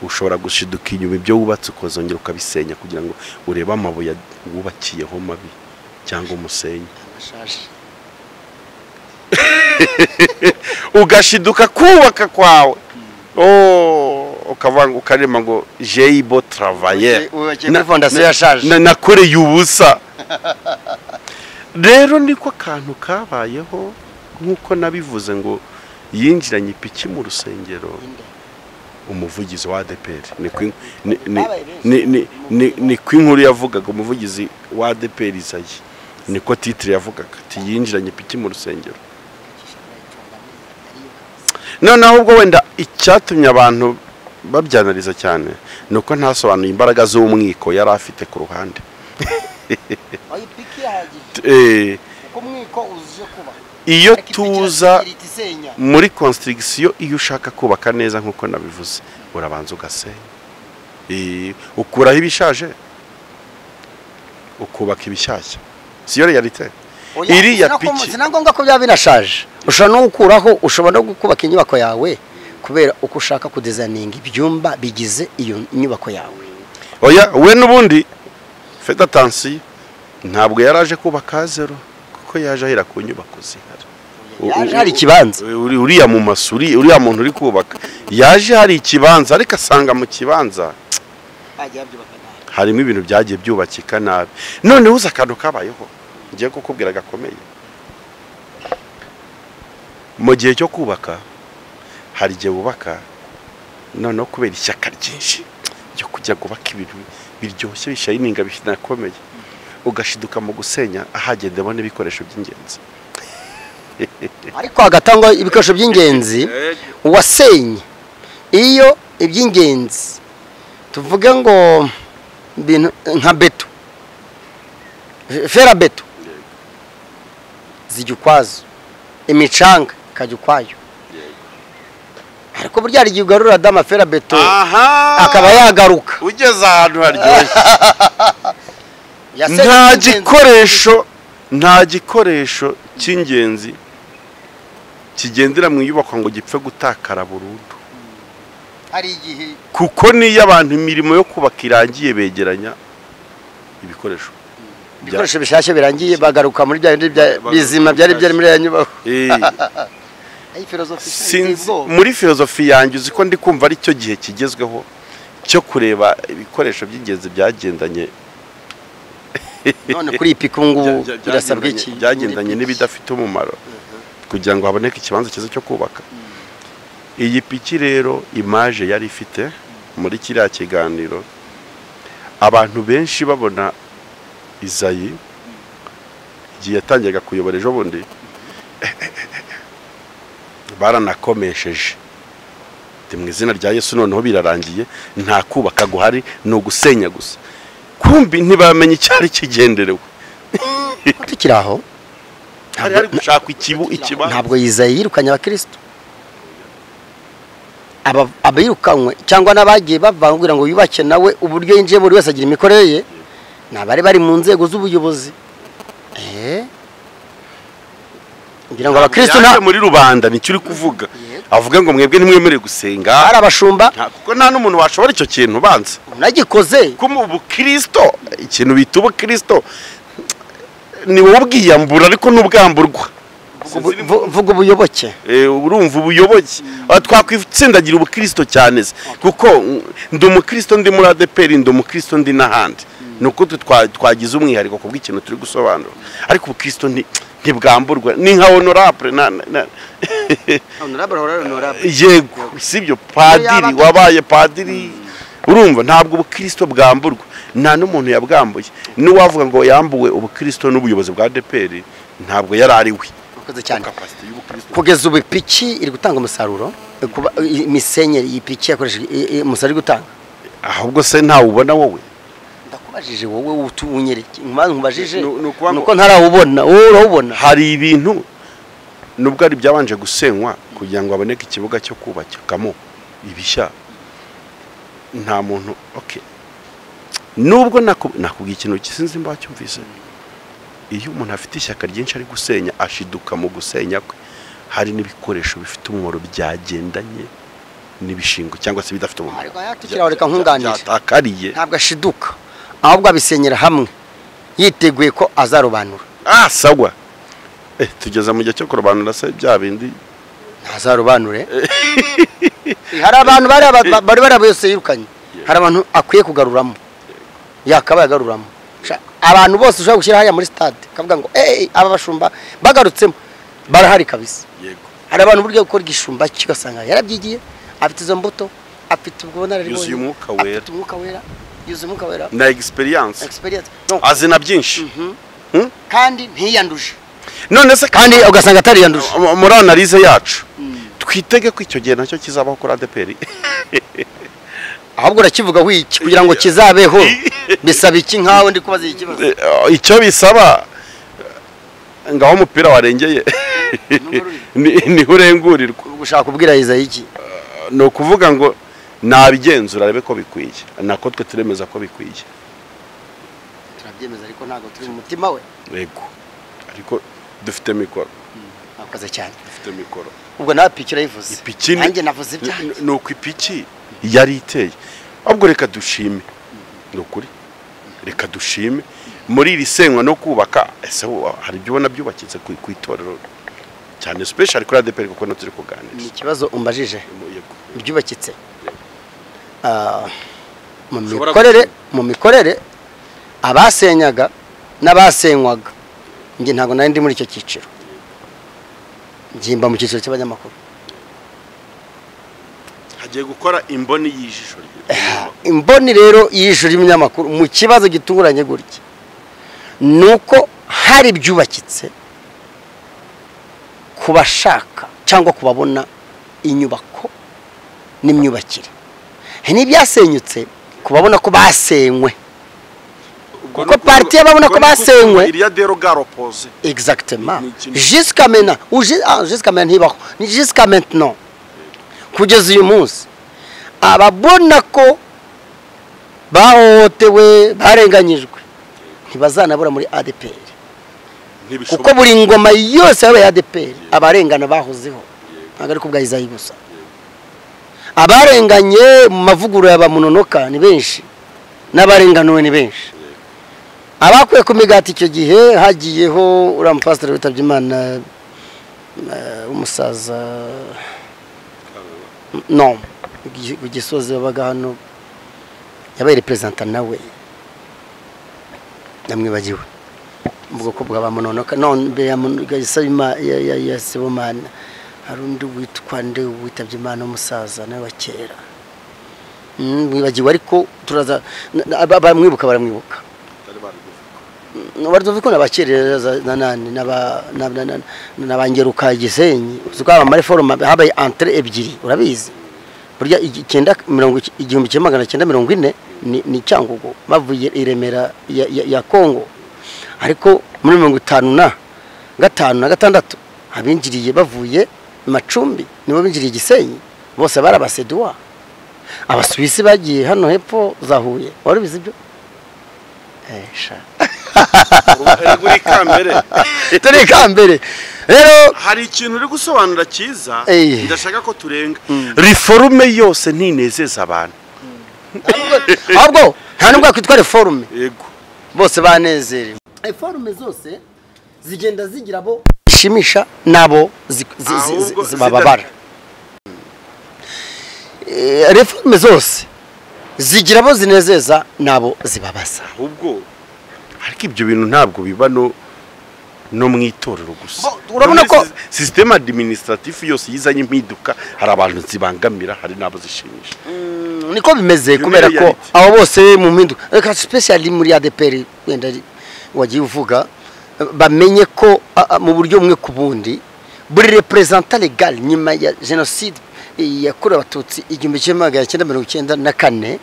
ushobora gushiduka inyuma ibyo wubatse ukazongera ukabisenya kugira ngo urebe amabuye wubakiyeho mabi cyangwa umusenyi. Ugashiduka kubaka kwawe, ukavanga ukarema ngo j'ai beau travailler, nakoreye ubusa. Rero niko akantu kabayeho nk'uko nabivuze ngo yinjiranye ipiki mu rusengero. Umuvugizi wa ADEPR ni inkuru yavugaga, umuvugizi wa ADEPR Izayi, niko titre yavugaga ati yinjiranye ipiki mu rusengero. Noneho ubwo wenda icyatumye abantu babyanariza cyane nuko ntasobanuye imbaraga z'umwiko yari afite ku ruhande. Iyo tuza muri construction, iyo ushaka kubaka neza nkuko nabivuze, urabanza ugasenya, ukuraho ibishaje ukubaka ibishyashya. Siyo realite iriya piki. Sinangombwa ko byaba binashaje, ushobora no gukuraho, ushobora no kubaka inyubako yawe kubera uko ushaka kudesigninga ibyumba bigize iyo nyubako yawe. Oya, we n'ubundi faites attention, ntabwo yaraje kubaka zero, kuko yaje ahera ku nyubako zihari. Yaje hari ikibanza, uriya mu masuri, uriya muntu uri kubaka yaje hari ikibanza, ariko asanga mu kibanza harimo ibintu byagiye byubakika nabi. Noneho uza akantu kabayeho ngiye kukubwira gakomeye. Mu gihe cyo kubaka hari igihe wubaka noneho kubera ishyaka ryinshi ryo kujya kubaka ibintu biryoshye bishayininga binakomeye, ugashiduka mu gusenya ahagendemo n'ibikoresho by'ingenzi. Ariko hagatangwa ibikoresho by'ingenzi, uwasenye iyo iby'ingenzi tuvuge ngo ibintu nka beto, fera beto zijya ukwazo, imicanga ikajya ukwayo. Ariko burya hari igihe ugarura dama fera beto akaba yagaruka ugeze ahantu haryoshye. Nta gikoresho cy'ingenzi kigendera mu nyubako ngo gipfe gutakara burundu. Hari igihe kuko niyo abantu imirimo yo kubaka irangiye begeranya ibikoresho bishyashya birangiye bagaruka muri bya bindi bizima byari byari muri ya nyubako. Muri filozofi yanjye uzi ko ndi kumva ari cyo gihe kigezweho cyo kureba ibikoresho by'ingenzi byagendanye. None kuri ipiki ngubu birasabwa iki? Byagendanye n'ibidafite umumaro kugira ngo haboneke ikibanza cyiza cyo kubaka. Iyi piki rero image yari ifite muri kiriya kiganiro, abantu benshi babona Izayi igihe yatangiye kuyobora ejo bundi baranakomesheje mu izina rya Yesu, noneho birarangiye, nta kubaka guhari, ni ugusenya gusa. Kumbi ntibamenye icyari kigenderewe. Tukiri aho hari gushaka ikibanza. Ntabwo Izayi yirukanye abakristo, abirukanwe cyangwa n'abagiye bavangura ngo yubake nawe uburyo yinjiye buri wese agira imikorere ye, nabari bari mu nzego z'ubuyobozi. Ngira ngo abakristo nta muri rubanda nicyo uri kuvuga, avuga ngo mwebwe ntimwemerewe gusenga, hari abashumba, kuko nta n'umuntu washobora icyo kintu banza unagikoze. Kuma ubukristo, ikintu bita ubukristo ni wowe ubwiyambura ariko n'ubwamburwa. Vuga ubuyoboke, urumva ubuyoboke. Twakwitsindagira ubukristo cyane kuko ndi umukristo, ndi muri ADEPR, ndi umukristo ndi n'ahandi. Nuko twagize umwihariko ku bw'ikintu turi gusobanura, ariko ubukristo ntibwamburwa, ni nka honorable yego, sibyo padiri wabaye padiri, urumva ntabwo ubukristo bwamburwa, nta n'umuntu yabwambuye. N'uwavuga ngo yambuwe ubukristo n'ubuyobozi bwa ADEPR ntabwo yari ari we. Cyane kugeza ubu ipiki iri gutanga umusaruro, imisenyeri ipiki yakoresheje umusaruro iri gutanga. Ahubwo se ntawe ubona wowe? Ndakubajije wowe utunyereke, nkubajije nuko ntarawubona, wowe urawubona. Hari ibintu Nubwo ari byabanje gusenywa kugira ngo aboneke ikibuga cyo kubakamo ibishya, nta muntu okay. Nubwo nakubwiye ikintu sinzi mba cyumvise, iyo umuntu afite ishyaka ryinshi ari gusenya ashiduka mu gusenya kwe hari n'ibikoresho bifite umumaro byagendanye n'ibishingo cyangwa se bidafite umumaro. Reka nkunganire, ntabwo ashiduka ahubwo abisenyera hamwe yiteguye ko azarobanura. Sawa, tugeze mu gihe cyo kurobanura se bya bindi ntazarobanure. Hari abantu bari barabose yirukanye, hari abantu akwiye kugaruramo, yakabaye agaruramo abantu bose ushobora gushyira hariya muri stade kavuga ngo aba bashumba bagarutsemo barahari kabisa. Yego, hari abantu buryo gukora igishumba kigasanga yarabyigiye, afite izo mbuto, afite ubwo bunararibonye, yuzuye umwuka wera, afite umwuka wera, yuzuye umwuka wera na experience azina byinshi, kandi ntiyanduje. None se kandi ugasanga atariyanduje. Muri analyse yacu twitege ko icyo gihe nacyo kizabaho kuri ADEPR. Ahubwo urakivuga wiki kugira ngo kizabeho bisaba iki? Nkawe ndi kubaza ikibazo. Icyo bisaba ngaho umupira warengeye ni urengurirwa. Ugushaka kubwira Izayi iki? Ni ukuvuga ngo nabigenzura arebe ko bikwiye, nako twe turemeza ko bikwiye. Turabyemeza ariko ntago turi mu mutima we. Yego, ariko dufite mikoro. Akoze cyane, dufite mikoro. Ubwo nawe piki urayivuze, nanjye navuze ibyanjye. Ni uko ipiki yari iteye. Ahubwo reka dushime, ni ukuri reka dushime muri iri senywa no kubaka. Ese hari ibyo ubona byubakitse ku itorero cyane special kuri ADEPR kuko no turi kuganira? Ni ikibazo umbajije byubakitse mu mikorere abasenyaga n'abasenywaga. Njye ntabwo nari ndi muri icyo cyiciro, ngimba mu cyiciro cy'abanyamakuru. Hagiye gukora imboni y'ijisho rye. Imboni rero y'ijisho ry'umunyamakuru mu kibazo gitunguranye gutya nuko hari byubakitse kubashaka cyangwa kubabona inyubako n'imyubakire, n'ibyasenyutse kubabona ko basenywe, kuko parti y'ababona ko basenywe il y a des regards opposés. Exactement, jusqu'à maintenant ou jusqu'à maintenant ntibaho, ni jusqu'à maintenant, kugeza uyu munsi ababona ko bahohotewe barenganyijwe ntibazanabura muri ADEPR, kuko buri ngoma yose yabaye ADEPR abarengana bahozeho, ntabwo ari kubwa Izayi gusa. Abarenganye mu mavugurura y'abamunonoka ni benshi, n'abarenganuwe ni benshi. Abakuye ku migati icyo gihe hagiyeho uriya mupasiteri witabye Imana umusaza no ku Gisozi wabaga hano, yabaye representa nawe namwibagiwe mu bwoko bw'abamunonoka no mbere ya Sibomana hari undi witwa nde witabye Imana umusaza nawe wa kera mwibagiwe, ariko turaza bamwibuka baramwibuka. Barudoviko nabakereza nanani nabangeruka Gisenyi uzuka ama reforme habaye entre ebyiri urabizi burya 1940 ni Cyangugu bavuye i Remera ya Kongo, ariko muri 55 na 6 abinjiriye bavuye Macumbi nibo binjiriye Gisenyi bose barabasedwa. Abasuwisi bagiye hano hepfo za Huye, wari bizi ibyo? Turi kambere. Rero hari ikintu uri gusobanura cyiza ndashaka ko turenga. Reforme yose ntinezeza abantu. Ahubwo nta nubwo kwitwa reforme. Yego. Bose banezerewe. Reforme zose zigenda zigira abo shimisha nabo zibababara. Reforme zose zigira abo zinezeza nabo zibabaza. Ahubwo ariko ibyo bintu ntabwo biba no mu itorero gusa. Urabona ko système administratif yose yizanye impinduka hari abantu zibangamira hari nabo zishimisha. Niko bimeze kubera ko abo bose mu mpinduka reka specially muri ADEPR wenda wagiye uvuga bamenye ko mu buryo bumwe ku bundi buri représentant légal nyuma ya génocide yakorewe Abatutsi 1994,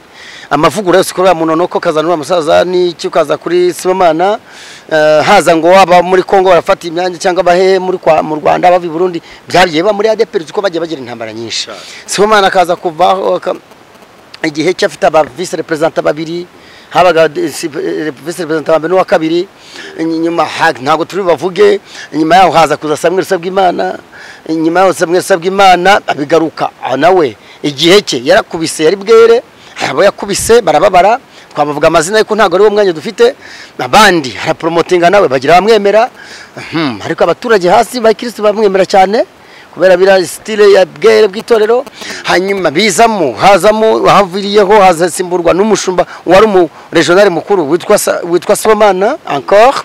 amavugurura yose kuri Munonoko kazana uriya musaza n'icyo kaza kuri Sibomana, haza ngo waba muri Kongo barafata imyanya cyangwa abahehe muri kwa mu Rwanda bava i Burundi, byagiye ba muri ADEPR uko bagiye bagira intambara nyinshi. Sibomana akaza kuvaho igihe cye afite aba vice representant babiri, habaga vice representant wa mbere n'uwa kabiri, nyuma ntabwo turi bavuge, nyuma yaho haza kuza Samuel Sabwimana, nyuma yaho Samuel Sabwimana abigaruka nawe igihe cye yarakubise, yari bwere, abo yakubise barababara, twabavuga amazina ariko ntabwo ari wo mwanya dufite, abandi harapromotinga nawe bagira bamwemera, ariko abaturage hasi ba Kristo bamwemera cyane kubera bira style ya bwere bw'itorero. Hanyuma bizamo hazamo haviriyeho hazasimburwa n'umushumba wari umu regional mukuru witwa Sibomana encore,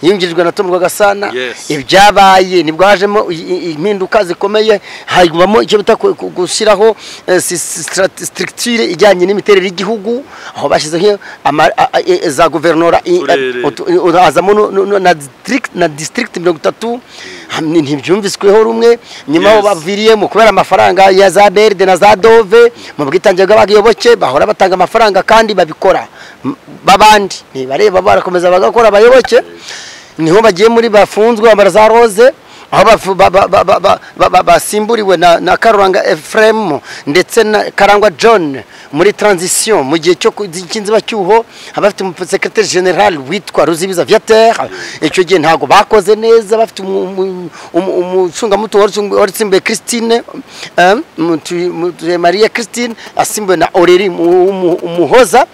yinjirijwe na Tom Rwagasana. Ibyabaye nibwo hajemo impinduka zikomeye, hagumamo icyo bita gushyiraho structure ijyanye n'imiterere y'igihugu, aho bashyizeho za guverinora, hazamo na district 30, ntibyumvisweho rumwe. Nyuma aho baviriyemo kubera amafaranga ya za BRD na za Dove mu bwitange bw'abayoboke bahora batanga amafaranga kandi babikora babandi ntibareba, barakomeza bagakora abayoboke, niho bagiye muri bafunzwe bambara za rose, aho basimburiwe na Karuranga Ephraim ndetse na Karangwa John muri transition mu gihe cyo cy'inzibacyuho, abafite secrétaire général witwa Ruzibiza Viateur. Icyo gihe ntago bakoze neza, bafite umucungamutungo wari usimbuye Christine Maria Christine asimbuwe na Aurélie Umuhoza,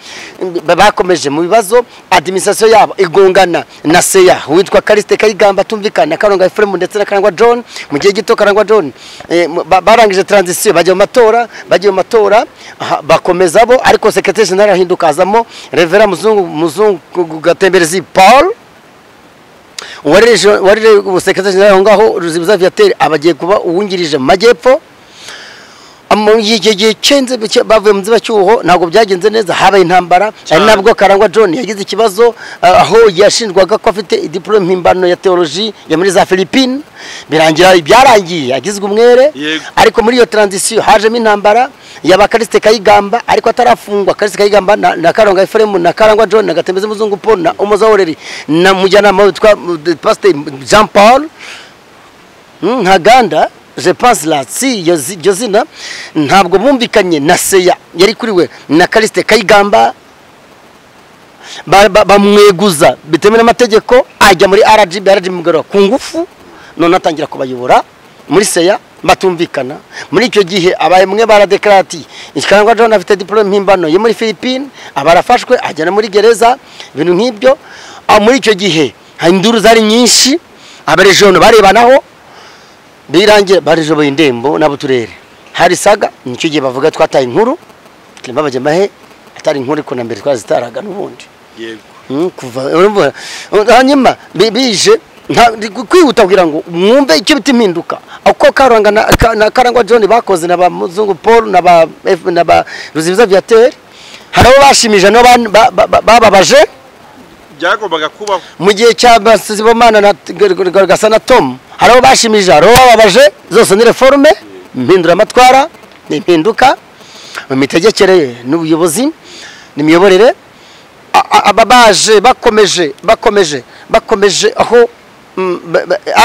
bakomeje mu bibazo, administration yabo igongana na Seya witwa Kariste Kayigamba tumvikana na Karuranga Ephraim ndetse na Karangwa John. Mu gihe gito Karangwa John barangije transition bajya mu matora, bagiye mu matora bakomeza bo, ariko secrétaire général ahinduka azamo Reverend Muzungu Gatemberezi Paul, wari secrétaire général aho ngaho Ruzibiza Viateur abagiye kuba uwungirije mu majyepfo. Mu gihe cyenze bavuye mu nzibacyuho ntabwo byagenze neza, habaye intambara, ari nabwo Karangwa John yagize ikibazo aho yashinjwaga ko afite diplome mpimbano ya theologie ya muri za Philippines, birangira byarangiye agizwe umwere. Ariko muri iyo transition hajemo intambara yaba Kariste Kayigamba ariko atarafungwa, Kariste Kayigamba na Karangwa Ephraim na Karangwa John na Gatembeze Muzungu Paul na Umuza Aurélie na mujyanama witwa Pasteur Jean Paul Ntaganda, je pense la si Josina, ntabwo bumvikanye na Seya yari kuriwe na Kariste Kayigamba, bamweguza bitemewe n'amategeko, ajya muri RGB, RGB mugarura ku ngufu, none atangira kubayobora muri Seya batumvikana. Muri icyo gihe abaye mwe baradeklarati Karangwa John afite diplome mpimbano yo muri Philippines, abarafashwe ajyana muri gereza, ibintu nk'ibyo. Muri icyo gihe induru zari nyinshi, abarejono barebanaho birangiye barejoboye indembo n'abuturere hari saga. Nicyo gihe bavuga twataye inkuru Clement Bagemahe atari inkuru ko na mbere twazitaraga n'ubundi. Yego kuva hanyuma bije kwihuta kugira ngo mwumve icyo bita impinduka, uko Karuranga na Karangwa John bakoze na ba Muzungu Paul na ba Ruzibiza Viateur, hari abo bashimije no bababaje byagombaga kubaho mu gihe cya Sibomana na Gasana Tom, hari abo bashimije hari abo bababaje, zose ni reforme mpinduramatwara, ni impinduka mu mitegekere n'ubuyobozi n'imiyoborere. Ababaje bakomeje aho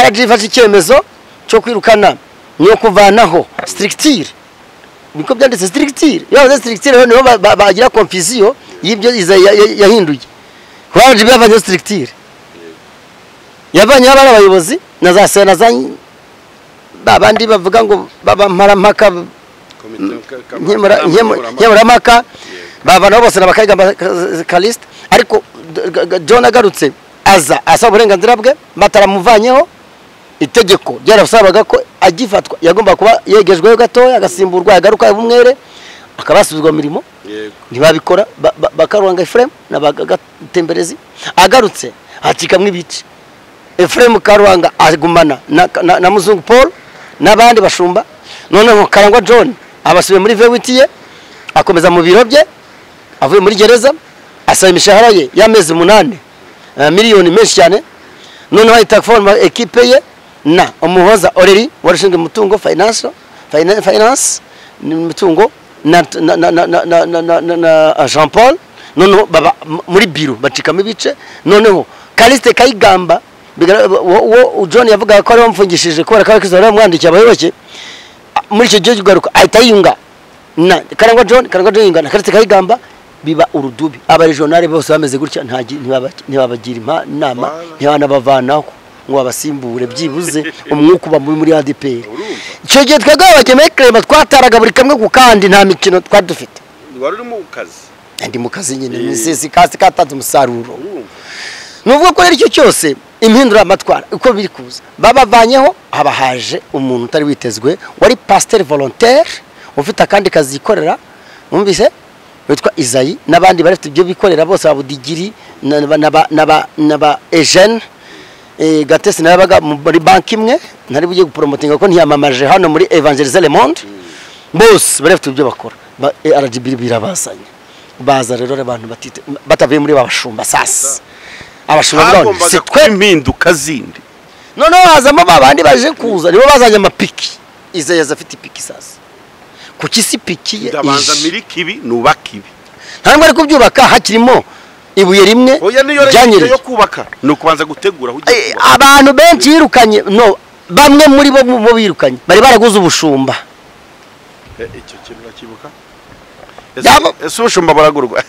RG ifashe icyemezo cyo kwirukana niyo kuvanaho structure, niko byanditse structure, iyo structure niho bagira confusion y'ibyo yahinduye. RGB yavanye structure, yavanye abayobozi na za sena za babandi bavuga ngo babamarampaka nkemurampaka, bavanaho bose n'abakayigamba Kaliste. Ariko John agarutse aza asaba uburenganzira bwe, bataramuvanyeho itegeko ryarasabaga ko agifatwa yagomba kuba yegejweho gatoya agasimburwa, yagaruka ubumwere akabasubizwa mirimo. Ntibabikora, bakarwanga Ephraim na Bagatemberezi. Agarutse hacikamwe ibice, Ephraim Karuranga agumana na Muzungu Paul n'abandi bashumba, noneho Karangwa John abasubiye muri V8 ye, akomeza mu biro bye avuye muri gereza, asaba imishahara ye y'amezi 8, miliyoni menshi cyane. Noneho ahita forma equipe ye na Umuhoza Aurélie warushinzwe umutungo finance Mitungo na na na na na na na na Jean Paul, noneho baba muri biro bacikamo ibice. Noneho Kaliste Kayigamba wo John yavugaga ko ari wamfungishije kubera ko abakristo bari bamwandikiye abayoboke, muri icyo gihe kugaruka ahita yiyunga na Karangwa John, Karangwa John yiyunga na Kaliste Kayigamba, biba urudubi. Aba regionale bose bameze gutya, ntibabagira inama, ntibanabavanaho ngo babasimbure, byibuze umwuka uba mubi muri ADPR. Icyo gihe twebwe abakemeye Clement twataraga buri kamwe ku kandi, nta mikino twari dufite. Wari uri mu kazi? Ndi mu kazi nyine, misisi kasi katanze umusaruro. Nuvuga ko rero icyo cyose impinduramatwara uko biri kuza babavanyeho, haba haje umuntu utari witezwe wari pasteur volontaire ufite akandi kazi yikorera, mwumvise, witwa Izayi, n'abandi bari bafite ibyo bikorera bose, ba Budigiri n'aba Eugene Gatesi nabaga muri banki imwe, ntari bugiye gupromotinga ko ntiyamamaje hano muri Evangeliser Le Monde, bose bari bafite ibyo bakora. RGB birabazanye, baza rero abantu batavuye muri babashumba sasa abashumba si twe impinduka zindi. Noneho hazamo babandi baje kuza nibo bazanye amapiki. Izayi afite ipiki sasa, kuki si piki ye ndabanza miriki ibi nubaka ibi, ntabwo ari kubyubaka hakirimo ibuye rimwe ryanyereye yo kubaka, ni ukubanza gutegura. Abantu benshi yirukanye, no bamwe muri bo birukanye bari baraguze ubushumba. Icyo kintu urakibuka? Ese ubushumba baragurwa?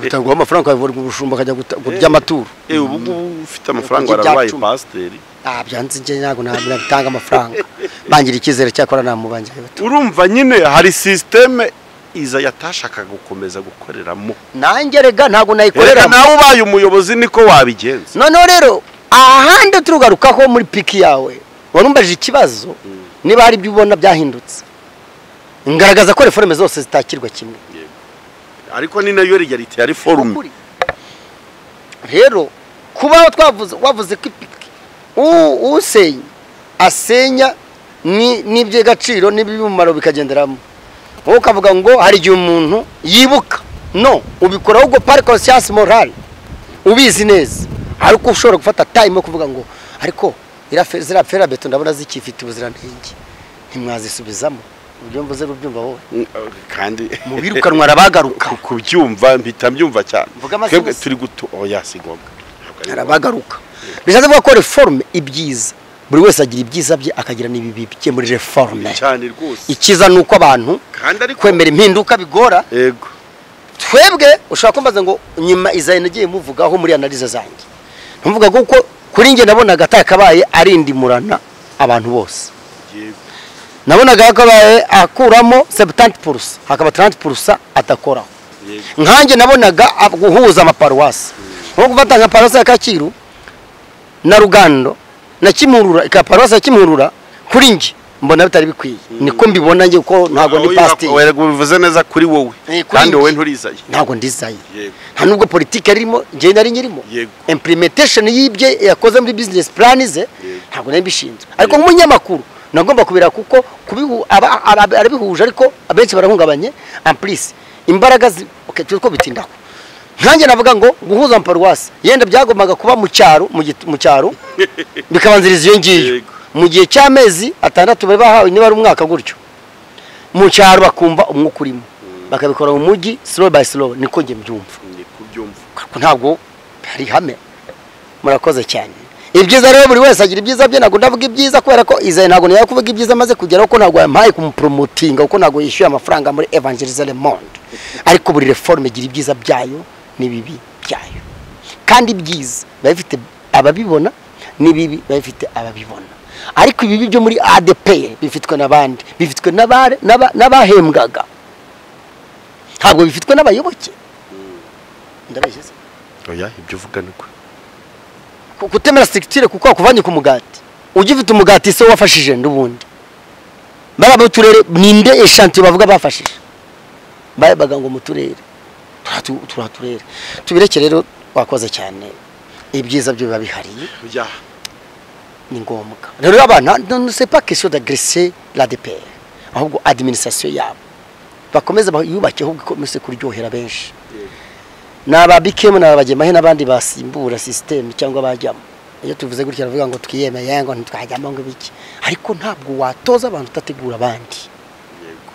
Butangwa amafaranga ukavurwa ubushumba akajya kurya amaturo. Ubu ngubu ufite amafaranga warabaye pasiteri. Byanze njye ntabwo nabitanga amafaranga, bangira icyizere cyakora namubangira. Urumva nyine hari systeme Iza yatashakaga gukomeza gukoreramo. Nanjye rega ntabwo nayikoreramo. Nawe ubaye umuyobozi niko wabigenza. Noneho rero ahandi turugarukaho muri piki yawe warumbaje ikibazo niba hari ibyo ubona byahindutse, ngaragaza ko reforme zose zitakirwa kimwe. Ariko ni nayo reality ya reforme. Rero kuba twavuze wavuze ko ipiki usenya asenya ni n'iby'agaciro n'ibimumaro bikagenderamo, wowe ukavuga ngo hari igihe umuntu yibuka, no ubikora ahubwo par conscience morale ubizi neza, ariko ushobora gufata time yo kuvuga ngo ariko ziriya ferabeto ndabona zikifite ubuziranenge ntimwazisubizamo. Ibyo mvuze rubyumva wowe kandi mu birukanwa arabagaruka kubyumva mpita mbyumva cyane. Twebwe turi guto oya si ngombwa arabagaruka. Bishatse kuvuga ko reforme ibyiza buri wese agira ibyiza bye akagira n'ibibi bye muri reforme cyane rwose. Ikiza nuko abantu kwemera impinduka bigora. Yego twebwe ushobora kumbaza ngo nyuma Izayi nagiye muvugaho muri analyse zanjye, ntumvuga kuko kuri nge nabonaga atakabaye arindimurana abantu bose. Yego nabonaga akabaye akuramo 70% hakaba 30% atakoraho. Nkanjye nabonaga guhuza amaparuwasi, nko gufata nka paruwasi ya Kacyiru na Rugando na Kimurura, ikaparuwasi ya Kimurura, kuri nge mbona bitari bikwiye. Niko mbibona nge ko ntago ndi pasiteri. Werega ubivuze neza kuri wowe kandi wowe nturizaye. Ntago ndizaye, nta nubwo politike arimo nge nari nyirimo, implementation y'ibye yakoze muri business plan ze ntago nari mbishinzwe. Ariko nk'umunyamakuru nagomba kubira kuko arabihuje, ariko abenshi barahungabanye en plus imbaraga okay tuko bitindaho. Nkanjye navuga ngo guhuza paruwasi yenda byagombaga kuba mu cyaro, mu cyaro bikabanziriza iyo ngiyo mu gihe cy'amezi 6 bari bahawe, niba ari umwaka gutyo, mu cyaro bakumva umwuka urimo bakabikora mu mujyi slow by slow. Niko nge mbyumva, ntabwo hari hame. Murakoze cyane. Ibyiza rero buri wese agira ibyiza bye, ntabwo ndavuga ibyiza kubera ko Izayi ntabwo niyo kuvuga ibyiza amaze kugeraho, ko ntabwo yampaye kumupromotinga, kuko ntabwo yishyuye amafaranga muri Evangeliser Le Monde. Ariko buri reforme igira ibyiza byayo n'ibibi byayo, kandi ibyiza biba bifite ababibona n'ibibi biba bifite ababibona. Ariko ibibi byo muri ADPR bifitwe n'abandi, bifitwe n'abahembwaga, ntabwo bifitwe n'abayoboke. Ndabeshye se? Oya ibyo uvuga niko kutemera structure kuko akuvanye ku mugati, ugifite umugati se wafashije ndubundi baba mu turere ninde echanti bavuga bafashije babaga ngo mu turere turaturere tubireke. Rero wakoze cyane, ibyiza byo biba bihari ni ngombwa. Rero abana non c'est pas question d'agresser l'ADPR, ahubwo administration yabo bakomeza yubake, ahubwo ikomeze kuryohera benshi. Naba BKM n'abagemahe n'abandi basimbura system cyangwa bajyamo. Iyo tuvuze gutya aravuga ngo twiyemeye ngo ntitwajyamo ngo biki, ariko ntabwo watoza abantu utategura abandi. Yego.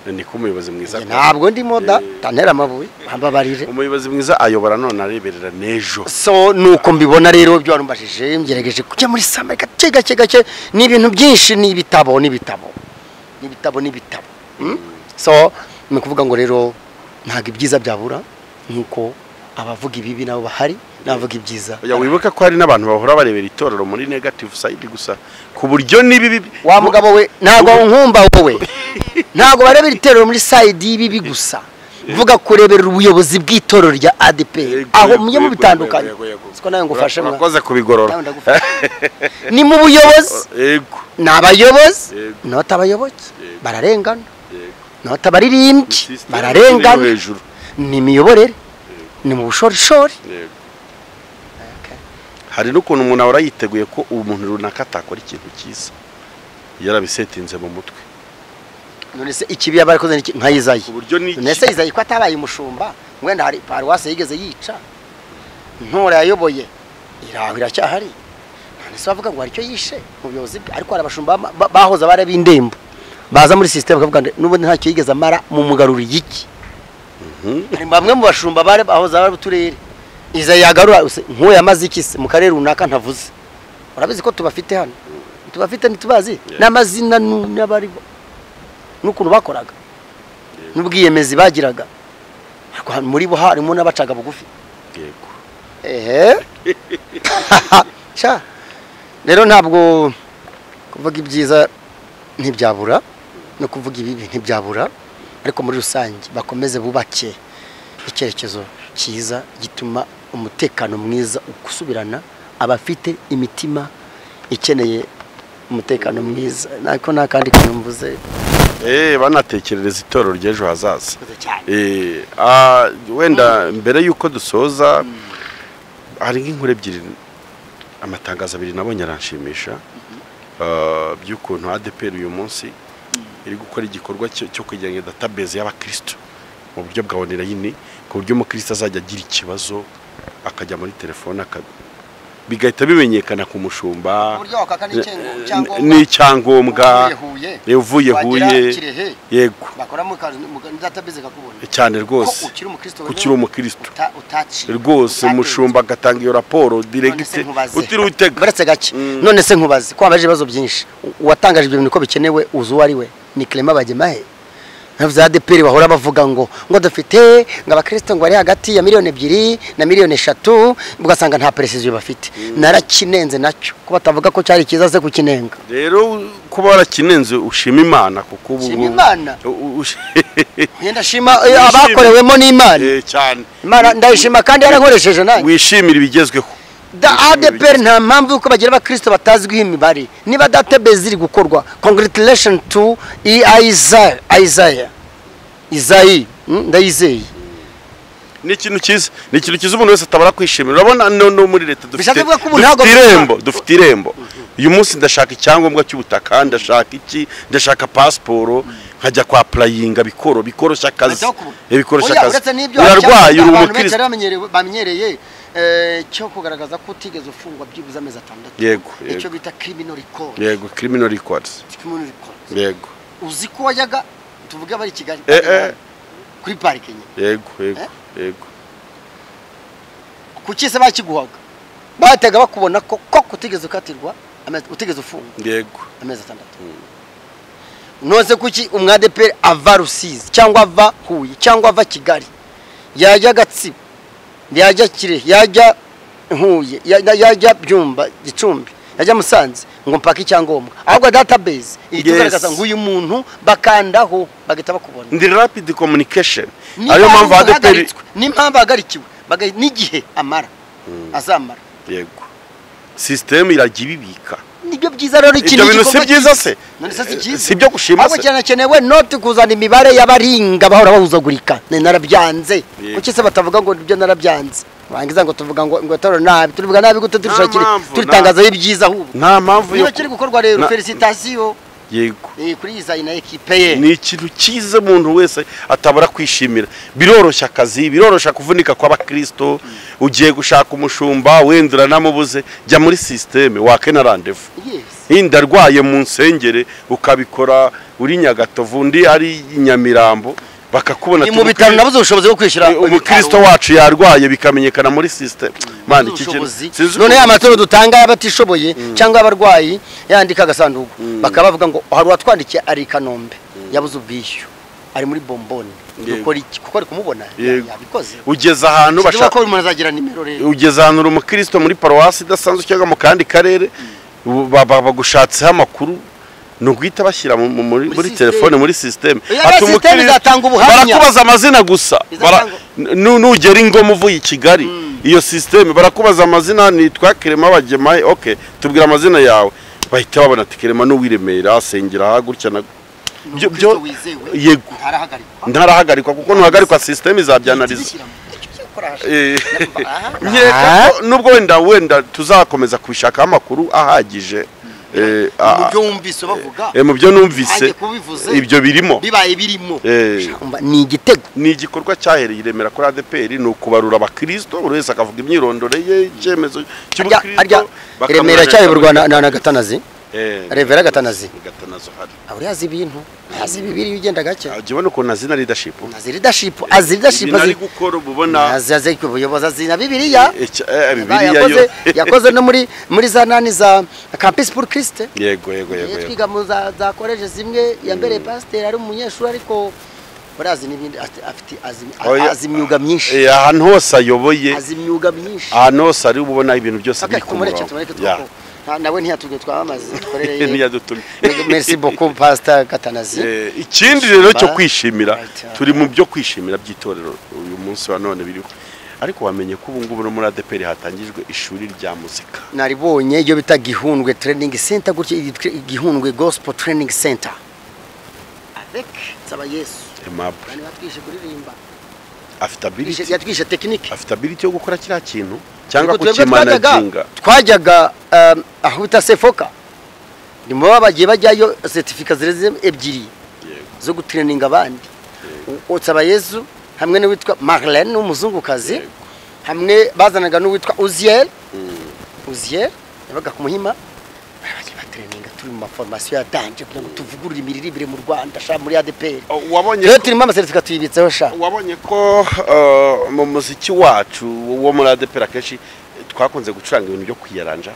Niko umuyobozi mwiza. Ntabwo ndimo da tantera amabuye ambabarire. Umuyobozi mwiza ayobora none areberera nejo. So nuko mbibona rero byo warumbajije ngerageje kujya muri samba gake gake gake, ni ibintu byinshi, ni ibitabo n'ibitabo n'ibitabo n'ibitabo. So ni kuvuga ngo rero ntabwo ibyiza byabura nkuko abavuga ibibi nabo bahari navuga ibyiza. Oya wibuka ko hari n'abantu bahora barebera itorero muri negative side gusa ku buryo nibibi. Wa mugabo we ntabwo nkumba wowe ntabwo barebera itorero muri side y'ibibi gusa, mvuga kurebera ubuyobozi bw'itorero rya ADEPR aho mujye mu bitandukanye. Siko nawe ngufashe mwa urakoze kubigorora. Ni mu buyobozi n'abayobozi n'atabayoboke bararengana, n'atabaririmbyi bararengana, ni imiyoborere, ni mu bushorishori. Hari n'ukuntu umuntu ahora yiteguye ko umuntu runaka atakora ikintu cyiza yarabisetinze mu mutwe. None se ikibi yabakoze nka Izayi, none se Izayi ko atabaye umushumba wenda hari paruwase yigeze yica ntora yayoboye iraho iracyahari, none se bavuga ngo hari icyo yishe mu buyobozi bwe? Ariko hari abashumba bahoze bareba indembo baza muri system bakavuga ngo n'ubundi ntacyo yigeze amara mu mugaruriye iki. Hari bamwe mu bashumba bare bahoze bari uturere Izayi yagarura nkuwo yamaze iki se mu karere runaka ntavuze. Urabizi ko tubafite hano, tubafite ntitubazi n'amazina n'abari n'ukuntu bakoraga n'ubwiyemezi bagiraga, ariko muri bo harimo n'abacaga bugufi. Yego ehe cha rero ntabwo kuvuga ibyiza ntibyabura no kuvuga ibibi ntibyabura, ariko muri rusange bakomeze bubake icyerekezo cyiza gituma umutekano mwiza ukusubirana abafite imitima ikeneye umutekano mwiza. Nako nakandi kantu mvuze banatekerereza itorero ry'ejo hazaza. Wenda mbere yuko dusoza hari nk'inkuru ebyiri, amatangazo abiri nabonye aranshimisha by'ukuntu ADEPR uyu munsi iri gukora igikorwa cyo kwegeranya database y'abakristo mu buryo bwa online, ku buryo umukristo azajya agira ikibazo akajya muri telefone bigahita bimenyekana ku mushumba n'icyangombwa uvuye Huye, yego cyane rwose ukiri umukristo rwose, umushumba agatanga iyo raporo direct utiriwe utega. Baretse gake. None se nkubaze ko wabaje ibibazo byinshi, uwatangaje ibyo bintu ko bikenewe uzi uwo ari we? Ni Clement Bagemahe. Navuze ADEPR bahora bavuga ngo dufite ngo abakristo ngo bari hagati ya miliyoni 2 na miliyoni 3, ugasanga nta precision bafite. Narakinenze nacyo ko batavuga ko cyari cyiza se kukinenga. Rero kuba warakinenze ushima Imana, kuko ubu shima Imana ngenda shima abakorewemo n'Imana cyane. Imana ndayishima kandi yarankoresheje nanjye. Wishimira ibigezweho. Da ADEPR nta mpamvu yuko bagira abakristo batazwiho imibare. Niba database iri gukorwa, congratulations to Isaiah Izayi ndayizeye. Ni ikintu cyiza, ni ikintu cyiza umuntu wese atabara kwishimira. Urabona no muri leta dufite irembo, dufite irembo. Uyu munsi ndashaka icyangombwa cy'ubutaka, ndashaka iki, ndashaka passport, nkajya kwa applyinga bikoroshya akazi. Bikoroshya akazi. Urarwaye uri umukristo bamenyereye cyo kugaragaza ko utigeze ufungwa byibuze amezi 6. Yego, icyo bita criminal record. Yego, criminal records. Criminal records. Yego. Uzi ko wajyaga tuvuge bari Kigali kuri parike nye. Yego, yego, yego. Kuki se bakiguhaga? Batega bakubona ko utigeze ukatirwa, utigeze ufungwa. Yego. Amezi 6. Nose kuki umwadeperi ava Rusizi cyangwa ava Huye cyangwa ava Kigali yajya Gatsibo, yajya Kirehe, yajya Huye, yajya Byumba, Gicumbi, yajya Musanze ngo mpaka icyangombwa? Ahubwo database itugaragaza ngo uyu muntu bakandaho bagahita bakubona. Ndi rapid communication. Ariyo mpamvu ADEPR n'impamvu ahagarikiwe n'igihe amara azamara. Yego. System irajya ibibika. Nibyo byiza rero ikintu gikorwa. Si byiza se? Si byo gushima se? Ahubwo cyanakenewe not kuzana imibare y'abaringa bahora bahuzagurika. Narabyanze. Kuki se batavuga ngo ibyo narabyanze? Bangiza ngo tuvuga ngo toro nabi, tuvuga nabi gute turishakire turitangaza ibyiza ahubwo. Nta mpamvu yo kiri gukorwa rero. Felicitation. Yego. Kuri Izayi na ekipe ye. Ni ikintu cyiza umuntu wese atabura kwishimira. Biroroshya akazi, biroroshya kuvunika kw'abakristo. Ugiye gushaka umushumba wenda uranamubuze, jya muri systeme wake na rendez-vous. Indarwaye mu nsengere ukabikora uri Nyagatovu undi ari Nyamirambo bakakubona. Ni mu bitaro nabuze ubushobozi bwo kwishyura. Umukristo wacu yarwaye bikamenyekana muri system. Man iki kintu none ya matoro dutanga y'abatishoboye cyangwa abarwayi yandika agasanduku bakaba bavuga ngo hari uwatwandikiye ari Kanombe yabuze ubwishyu ari muri bomboni dukora iki kuko ari kumubona yabikoze. Ugeza ahantu bashaka ko umuntu azagira nimero rero. Ugeza ahantu uri umukristo muri paruwasi idasanzwe cyangwa mu kandi karere bagushatseho amakuru nuguhita bashyira muri telefone muri system. Barakubaza amazina gusa. Nugera ingoma uvuye i Kigali iyo system barakubaza amazina, nitwa Clement Bagemahe, okay tubwira amazina yawe, bahita babona ati Clement n'uwiremera asengera gutya na byo. Yego ntarahagarikwa kuko ntuhagarikwa system izabyanaliza. Nubwo wenda tuzakomeza kubishaka amakuru ahagije. Mu byo numvise ibyo birimo bibaye birimo ni igitego, ni igikorwa cyahereye Remera kuri ADPR, ni ukubarura abakristo buri wese akavuga imyirondoro ye, icyemezo cy'ubukristo. Remera cyayoborwa na Gatanazi, Revera Gatanazi. Gatanazi hari uri azi ibintu, azi bibiri ugenda gake. Ujye ukuntu azi na leadership, azi leadership, azi leadership, azi gukora ububona, azi kubuyoboza, azi na Bibiliya. Bibiliya yo yakoze no muri za nani za Campus pour Christ. Yego yego yego. Twiga mu za college zimwe ya mbere pasteur ari umunyeshuri ariko barazi nibindi afite azi imyuga myinshi. Ahantu hose ayoboye azi imyuga myinshi. Ahantu hose ari ububona ibintu byose biri ku murongo. Nawe ntiyatubwiye twamamaze dukorere ntiyadutumye. Merci beaucoup Pastor Gatanazi. Ikindi rero cyo kwishimira, turi mu byo kwishimira by'itorero uyu munsi wa none biriho. Ariko wamenye ko ubu ngubu no muri ADPR hatangijwe ishuri rya muzika. Naribonye iyo bita Gihundwe Training Center, gutya Gihundwe Gospel Training Center. Avec Nsabayesu. Aimable. Bani batwishe kuririmba. Afite ability. Yatwishe technique. Afite ability yo gukora kiriya kintu cyangwa kukimanaginga. Twajyaga aho bita Sefoka ni mu bagiye bajyayo certificate zireze ebyiri zo gutraininga abandi. Nsabayesu hamwe n'uwitwa Marlene w'umuzungukazi, hamwe bazanaga n'uwitwa Uziel. Uziel yabaga ku Muhima. Bagiye batraininga turi mu formation ya danje kugira ngo tuvugurure imiririmbire mu Rwanda sha muri ADPR. Wabonye rero turimo ama certificate tuyibitseho sha. Wabonye ko mu muziki wacu wo muri ADPR akenshi twakunze gucuranga ibintu byo kwiyaranja.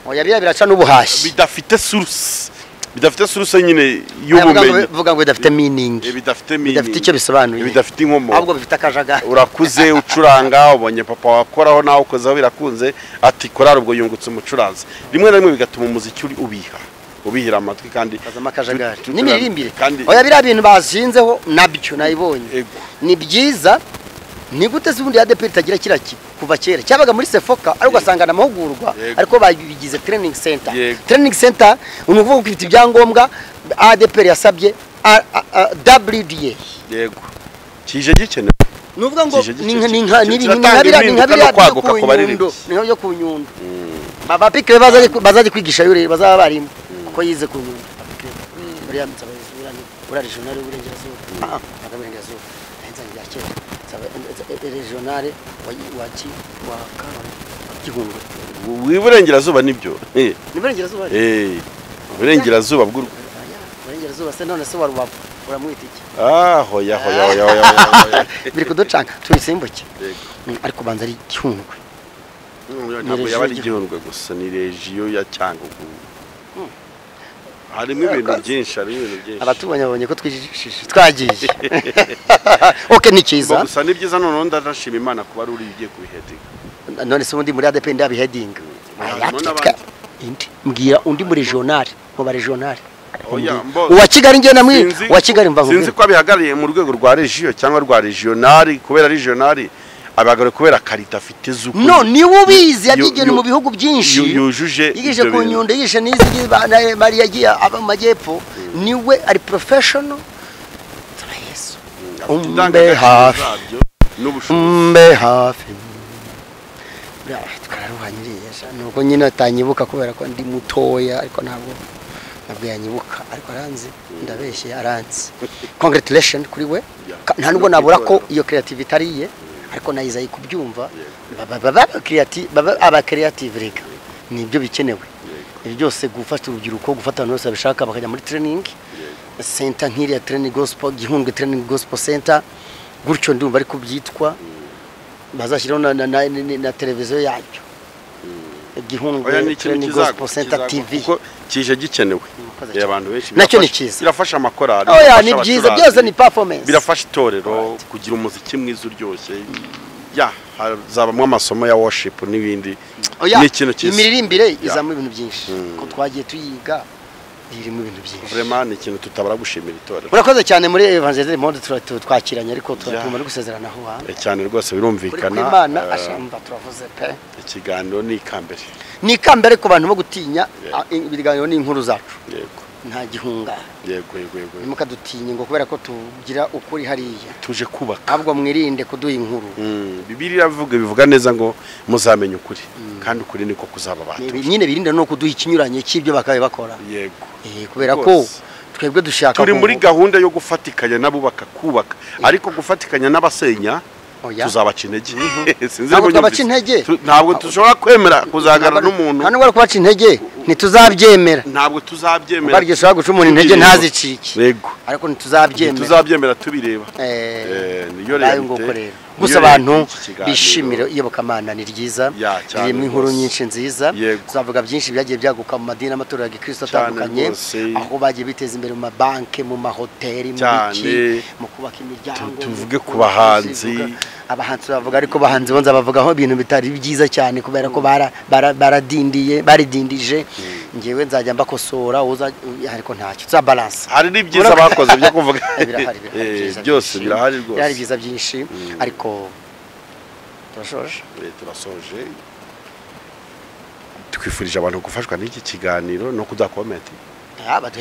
Oya biriya biraca n'ubuhashi. Bidafite source. Bidafite source nyine y'ubumenyi. Vuga ngo bidafite meaning. Bidafite meaning. Bidafite icyo bisobanuye. Bidafite inkomoko. Ahubwo bifite akajagari. Urakuze ucuranga ubonye papa wakoraho nawe ukozaho birakunze ati korara ubwo yungutse umucuranzi. Rimwe na rimwe bigatuma umuziki uri ubiha. Ubihira amatwi kandi kazama akajagari. N'imirimbire. Oya biriya bintu bashinzeho nabyo nayibonye. Ni byiza. Ni gute se ubundi ADPR itagira kira kuva kera cyabaga muri Sefoka ariko ugasanga na mahugurwa ariko babigize training center. Training center unuvuga ko ifite ibyangombwa ADPR yasabye WDA. Yego kije gikenewe nuvuga ngo ni nka nibiri kwaguka ku baririmbyi ni yo ku Nyundo. Baba Pikire bazaje kwigisha yure bazaba barimo kuko yize ku Nyundo. Buriya Nsabayesu uri regional w'Uburengerazuba. Uburengerazuba nzangira kera regionale wa Gihundwe. W'iburengerazuba nibyo. Ni Burengerazuba. Burengerazuba bw'u Burengerazuba se none se wa Rubavu uramwita iki? Hoya hoya hoya hoya. Biri kuducanga tubisimbuke. Ariko banza ari Gihundwe. Ntabwo yaba ari Gihundwe gusa ni regio ya Cyangugu. Harimo ibintu byinshi, harimo ibintu byinshi. Abatubonye babonye ko twijishije twagiye. Okay ni cyiza. Gusa ni byiza none ndashima Imana kuba ari ugiye kubihedinga. None se ubundi muri ADP ndabihedinga. Mbwira undi muri regional, mu ba regional. Uwa Kigali ngiye namwe, uwa Kigali mva nkubwira. Sinzi ko abihagarariye mu rwego rwa regio cyangwa rwa regional kubera regional abagore kubera karita afite zuko. No ni ubizi yabigene mu bihugu byinshi. Yujuje yigishe ku Nyundo yigishe n'izi Maria yagiye aba majyepfo niwe ari professional. Yesu. Umbe hafi. Umbe hafi. Twararuhanyiriye nuko nyine atanyibuka kubera ko ndi mutoya ariko ntabwo Ntabwo yanyibuka ariko aranzi, ndabeshye aranzi. Congratulations kuri we. Nta nubwo nabura ko iyo creativity ari iye, ariko nayiza kubyumva. Baba creative, baba aba creative reka. Nibyo bikenewe. Ibi byose gufata urubyiruko, gufata abantu bose babishaka bakajya muri training center nk'iriya training gospel, Gihundwe training gospel center, gutyo ndumva ariko byitwa. Bazashyiraho na televiziyo yacyo. Gihundwe training gospel center TV. Kuko kije gikenewe. Abantu benshi nacyo ni cyiza. Birafasha amakorali. Oya ni byiza byose ni performance. Birafasha itorero kugira umuziki mwiza uryoshye. Ya hazabamwe amasomo ya worship n'ibindi. Ni ikintu cyiza. Imiririmbire izamo ibintu byinshi. Ko twagiye tuyiga irimo ibintu byinshi. Vraiment ni ikintu tutabara gushimira itorero. Murakoze cyane muri Evangelist Monde twakiranye ariko turatumva no gusezeranaho ha. Cyane rwose birumvikana. Imana ashamba turavuze pe. Ikiganiro ni ikambere. Ni ikambere ku bantu bo gutinya ibiganiro n'inkuru zacu. Yego. Nta gihunga. Yego yego yego. Nimukadutinye ngo kubera ko tugira ukuri hariya. Tuje kubaka. Ahubwo mwirinde kuduha inkuru. Bibiliya iravuga bivuga neza ngo muzamenye ukuri. Kandi ukuri niko kuzaba abantu. Nyine birinde no kuduha ikinyuranye cy'ibyo bakabe bakora. Yego. Kubera ko twebwe dushaka turi muri gahunda yo gufatikanya nabubaka kubaka ariko gufatikanya n'abasenya tuzabaca intege. Ntabwo tubaca intege. Ntabwo dushobora kwemera kuzagara n'umuntu. Ntabwo ari kubaca intege ntituzabyemera. Ntabwo tuzabyemera. Baryo ushobora guca umuntu intege ntazicike. Yego. Ariko ntituzabyemera. Ntituzabyemera tubireba. Niyo rero. Gusa abantu bishimira iyobokamana ni ryiza. Ririmo inkuru nyinshi nziza. Tuzavuga byinshi byagiye byaguka mu madini n'amatorero ya Gikristo atandukanye, aho bagiye biteza imbere mu mabanke, mu mahoteli, mu biki, mu kubaka imiryango. Tuvuge ku bahanzi. Abahanzi bavuga ariko bahanzi bonza bavugaho ibintu bitari byiza cyane kubera ko baradindiye, baridindije. Ngewe nzajya mbakosora ariko ntacyo tuza balance. Hari n'ibyiza bakoze byo kuvuga. Birahari byose birahari rwose. Birahari byiza byinshi ariko turashoje. Turasoje. Twifurije abantu gufashwa n'iki kiganiro no kuda comment.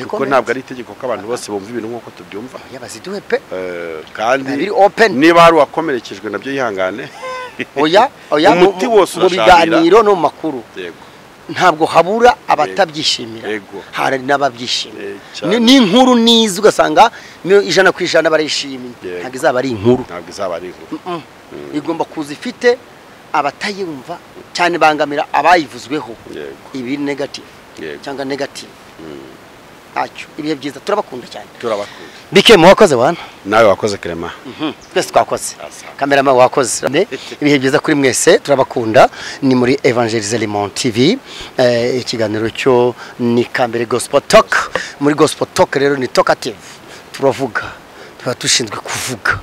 Kuko ntabwo ari itegeko ko abantu bose bumva ibintu nkuko tubyumva. Baziduhe pe. Kandi niba hari uwakomerekejwe nabyo yihangane. Oya oya umuti wose mu biganiro no mu makuru. Yego. Ntabwo habura abatabyishimira. Hari n'ababyishimira. Ni inkuru niza ugasanga 100% barayishimiye. Ntabwo izaba ari inkuru. Ntabwo izaba ari inkuru. Igomba kuza ifite abatayumva cyane bangamira abayivuzweho. Ibi negative cyangwa negative. Ntacyo ibihe byiza turabakunda cyane. Turabakunda. Bike mu wakoze wana. Nawe wakoze Clement. Twese twakoze. Cameraman wakoze. Ibihe byiza kuri mwese turabakunda. Ni muri Evangelist Monde TV. Ikiganiro cyo ni Kambere Gospel Talk. Muri Gospel Talk rero ni talkative. Turavuga. Tuba dushinzwe kuvuga.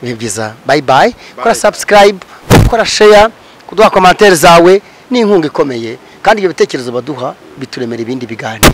Ibihe byiza. Bye bye. Kora subscribe, kora share, kuduha commentaire zawe ni inkunga ikomeye kandi ibyo bitekerezo baduha bituremera ibindi biganiro.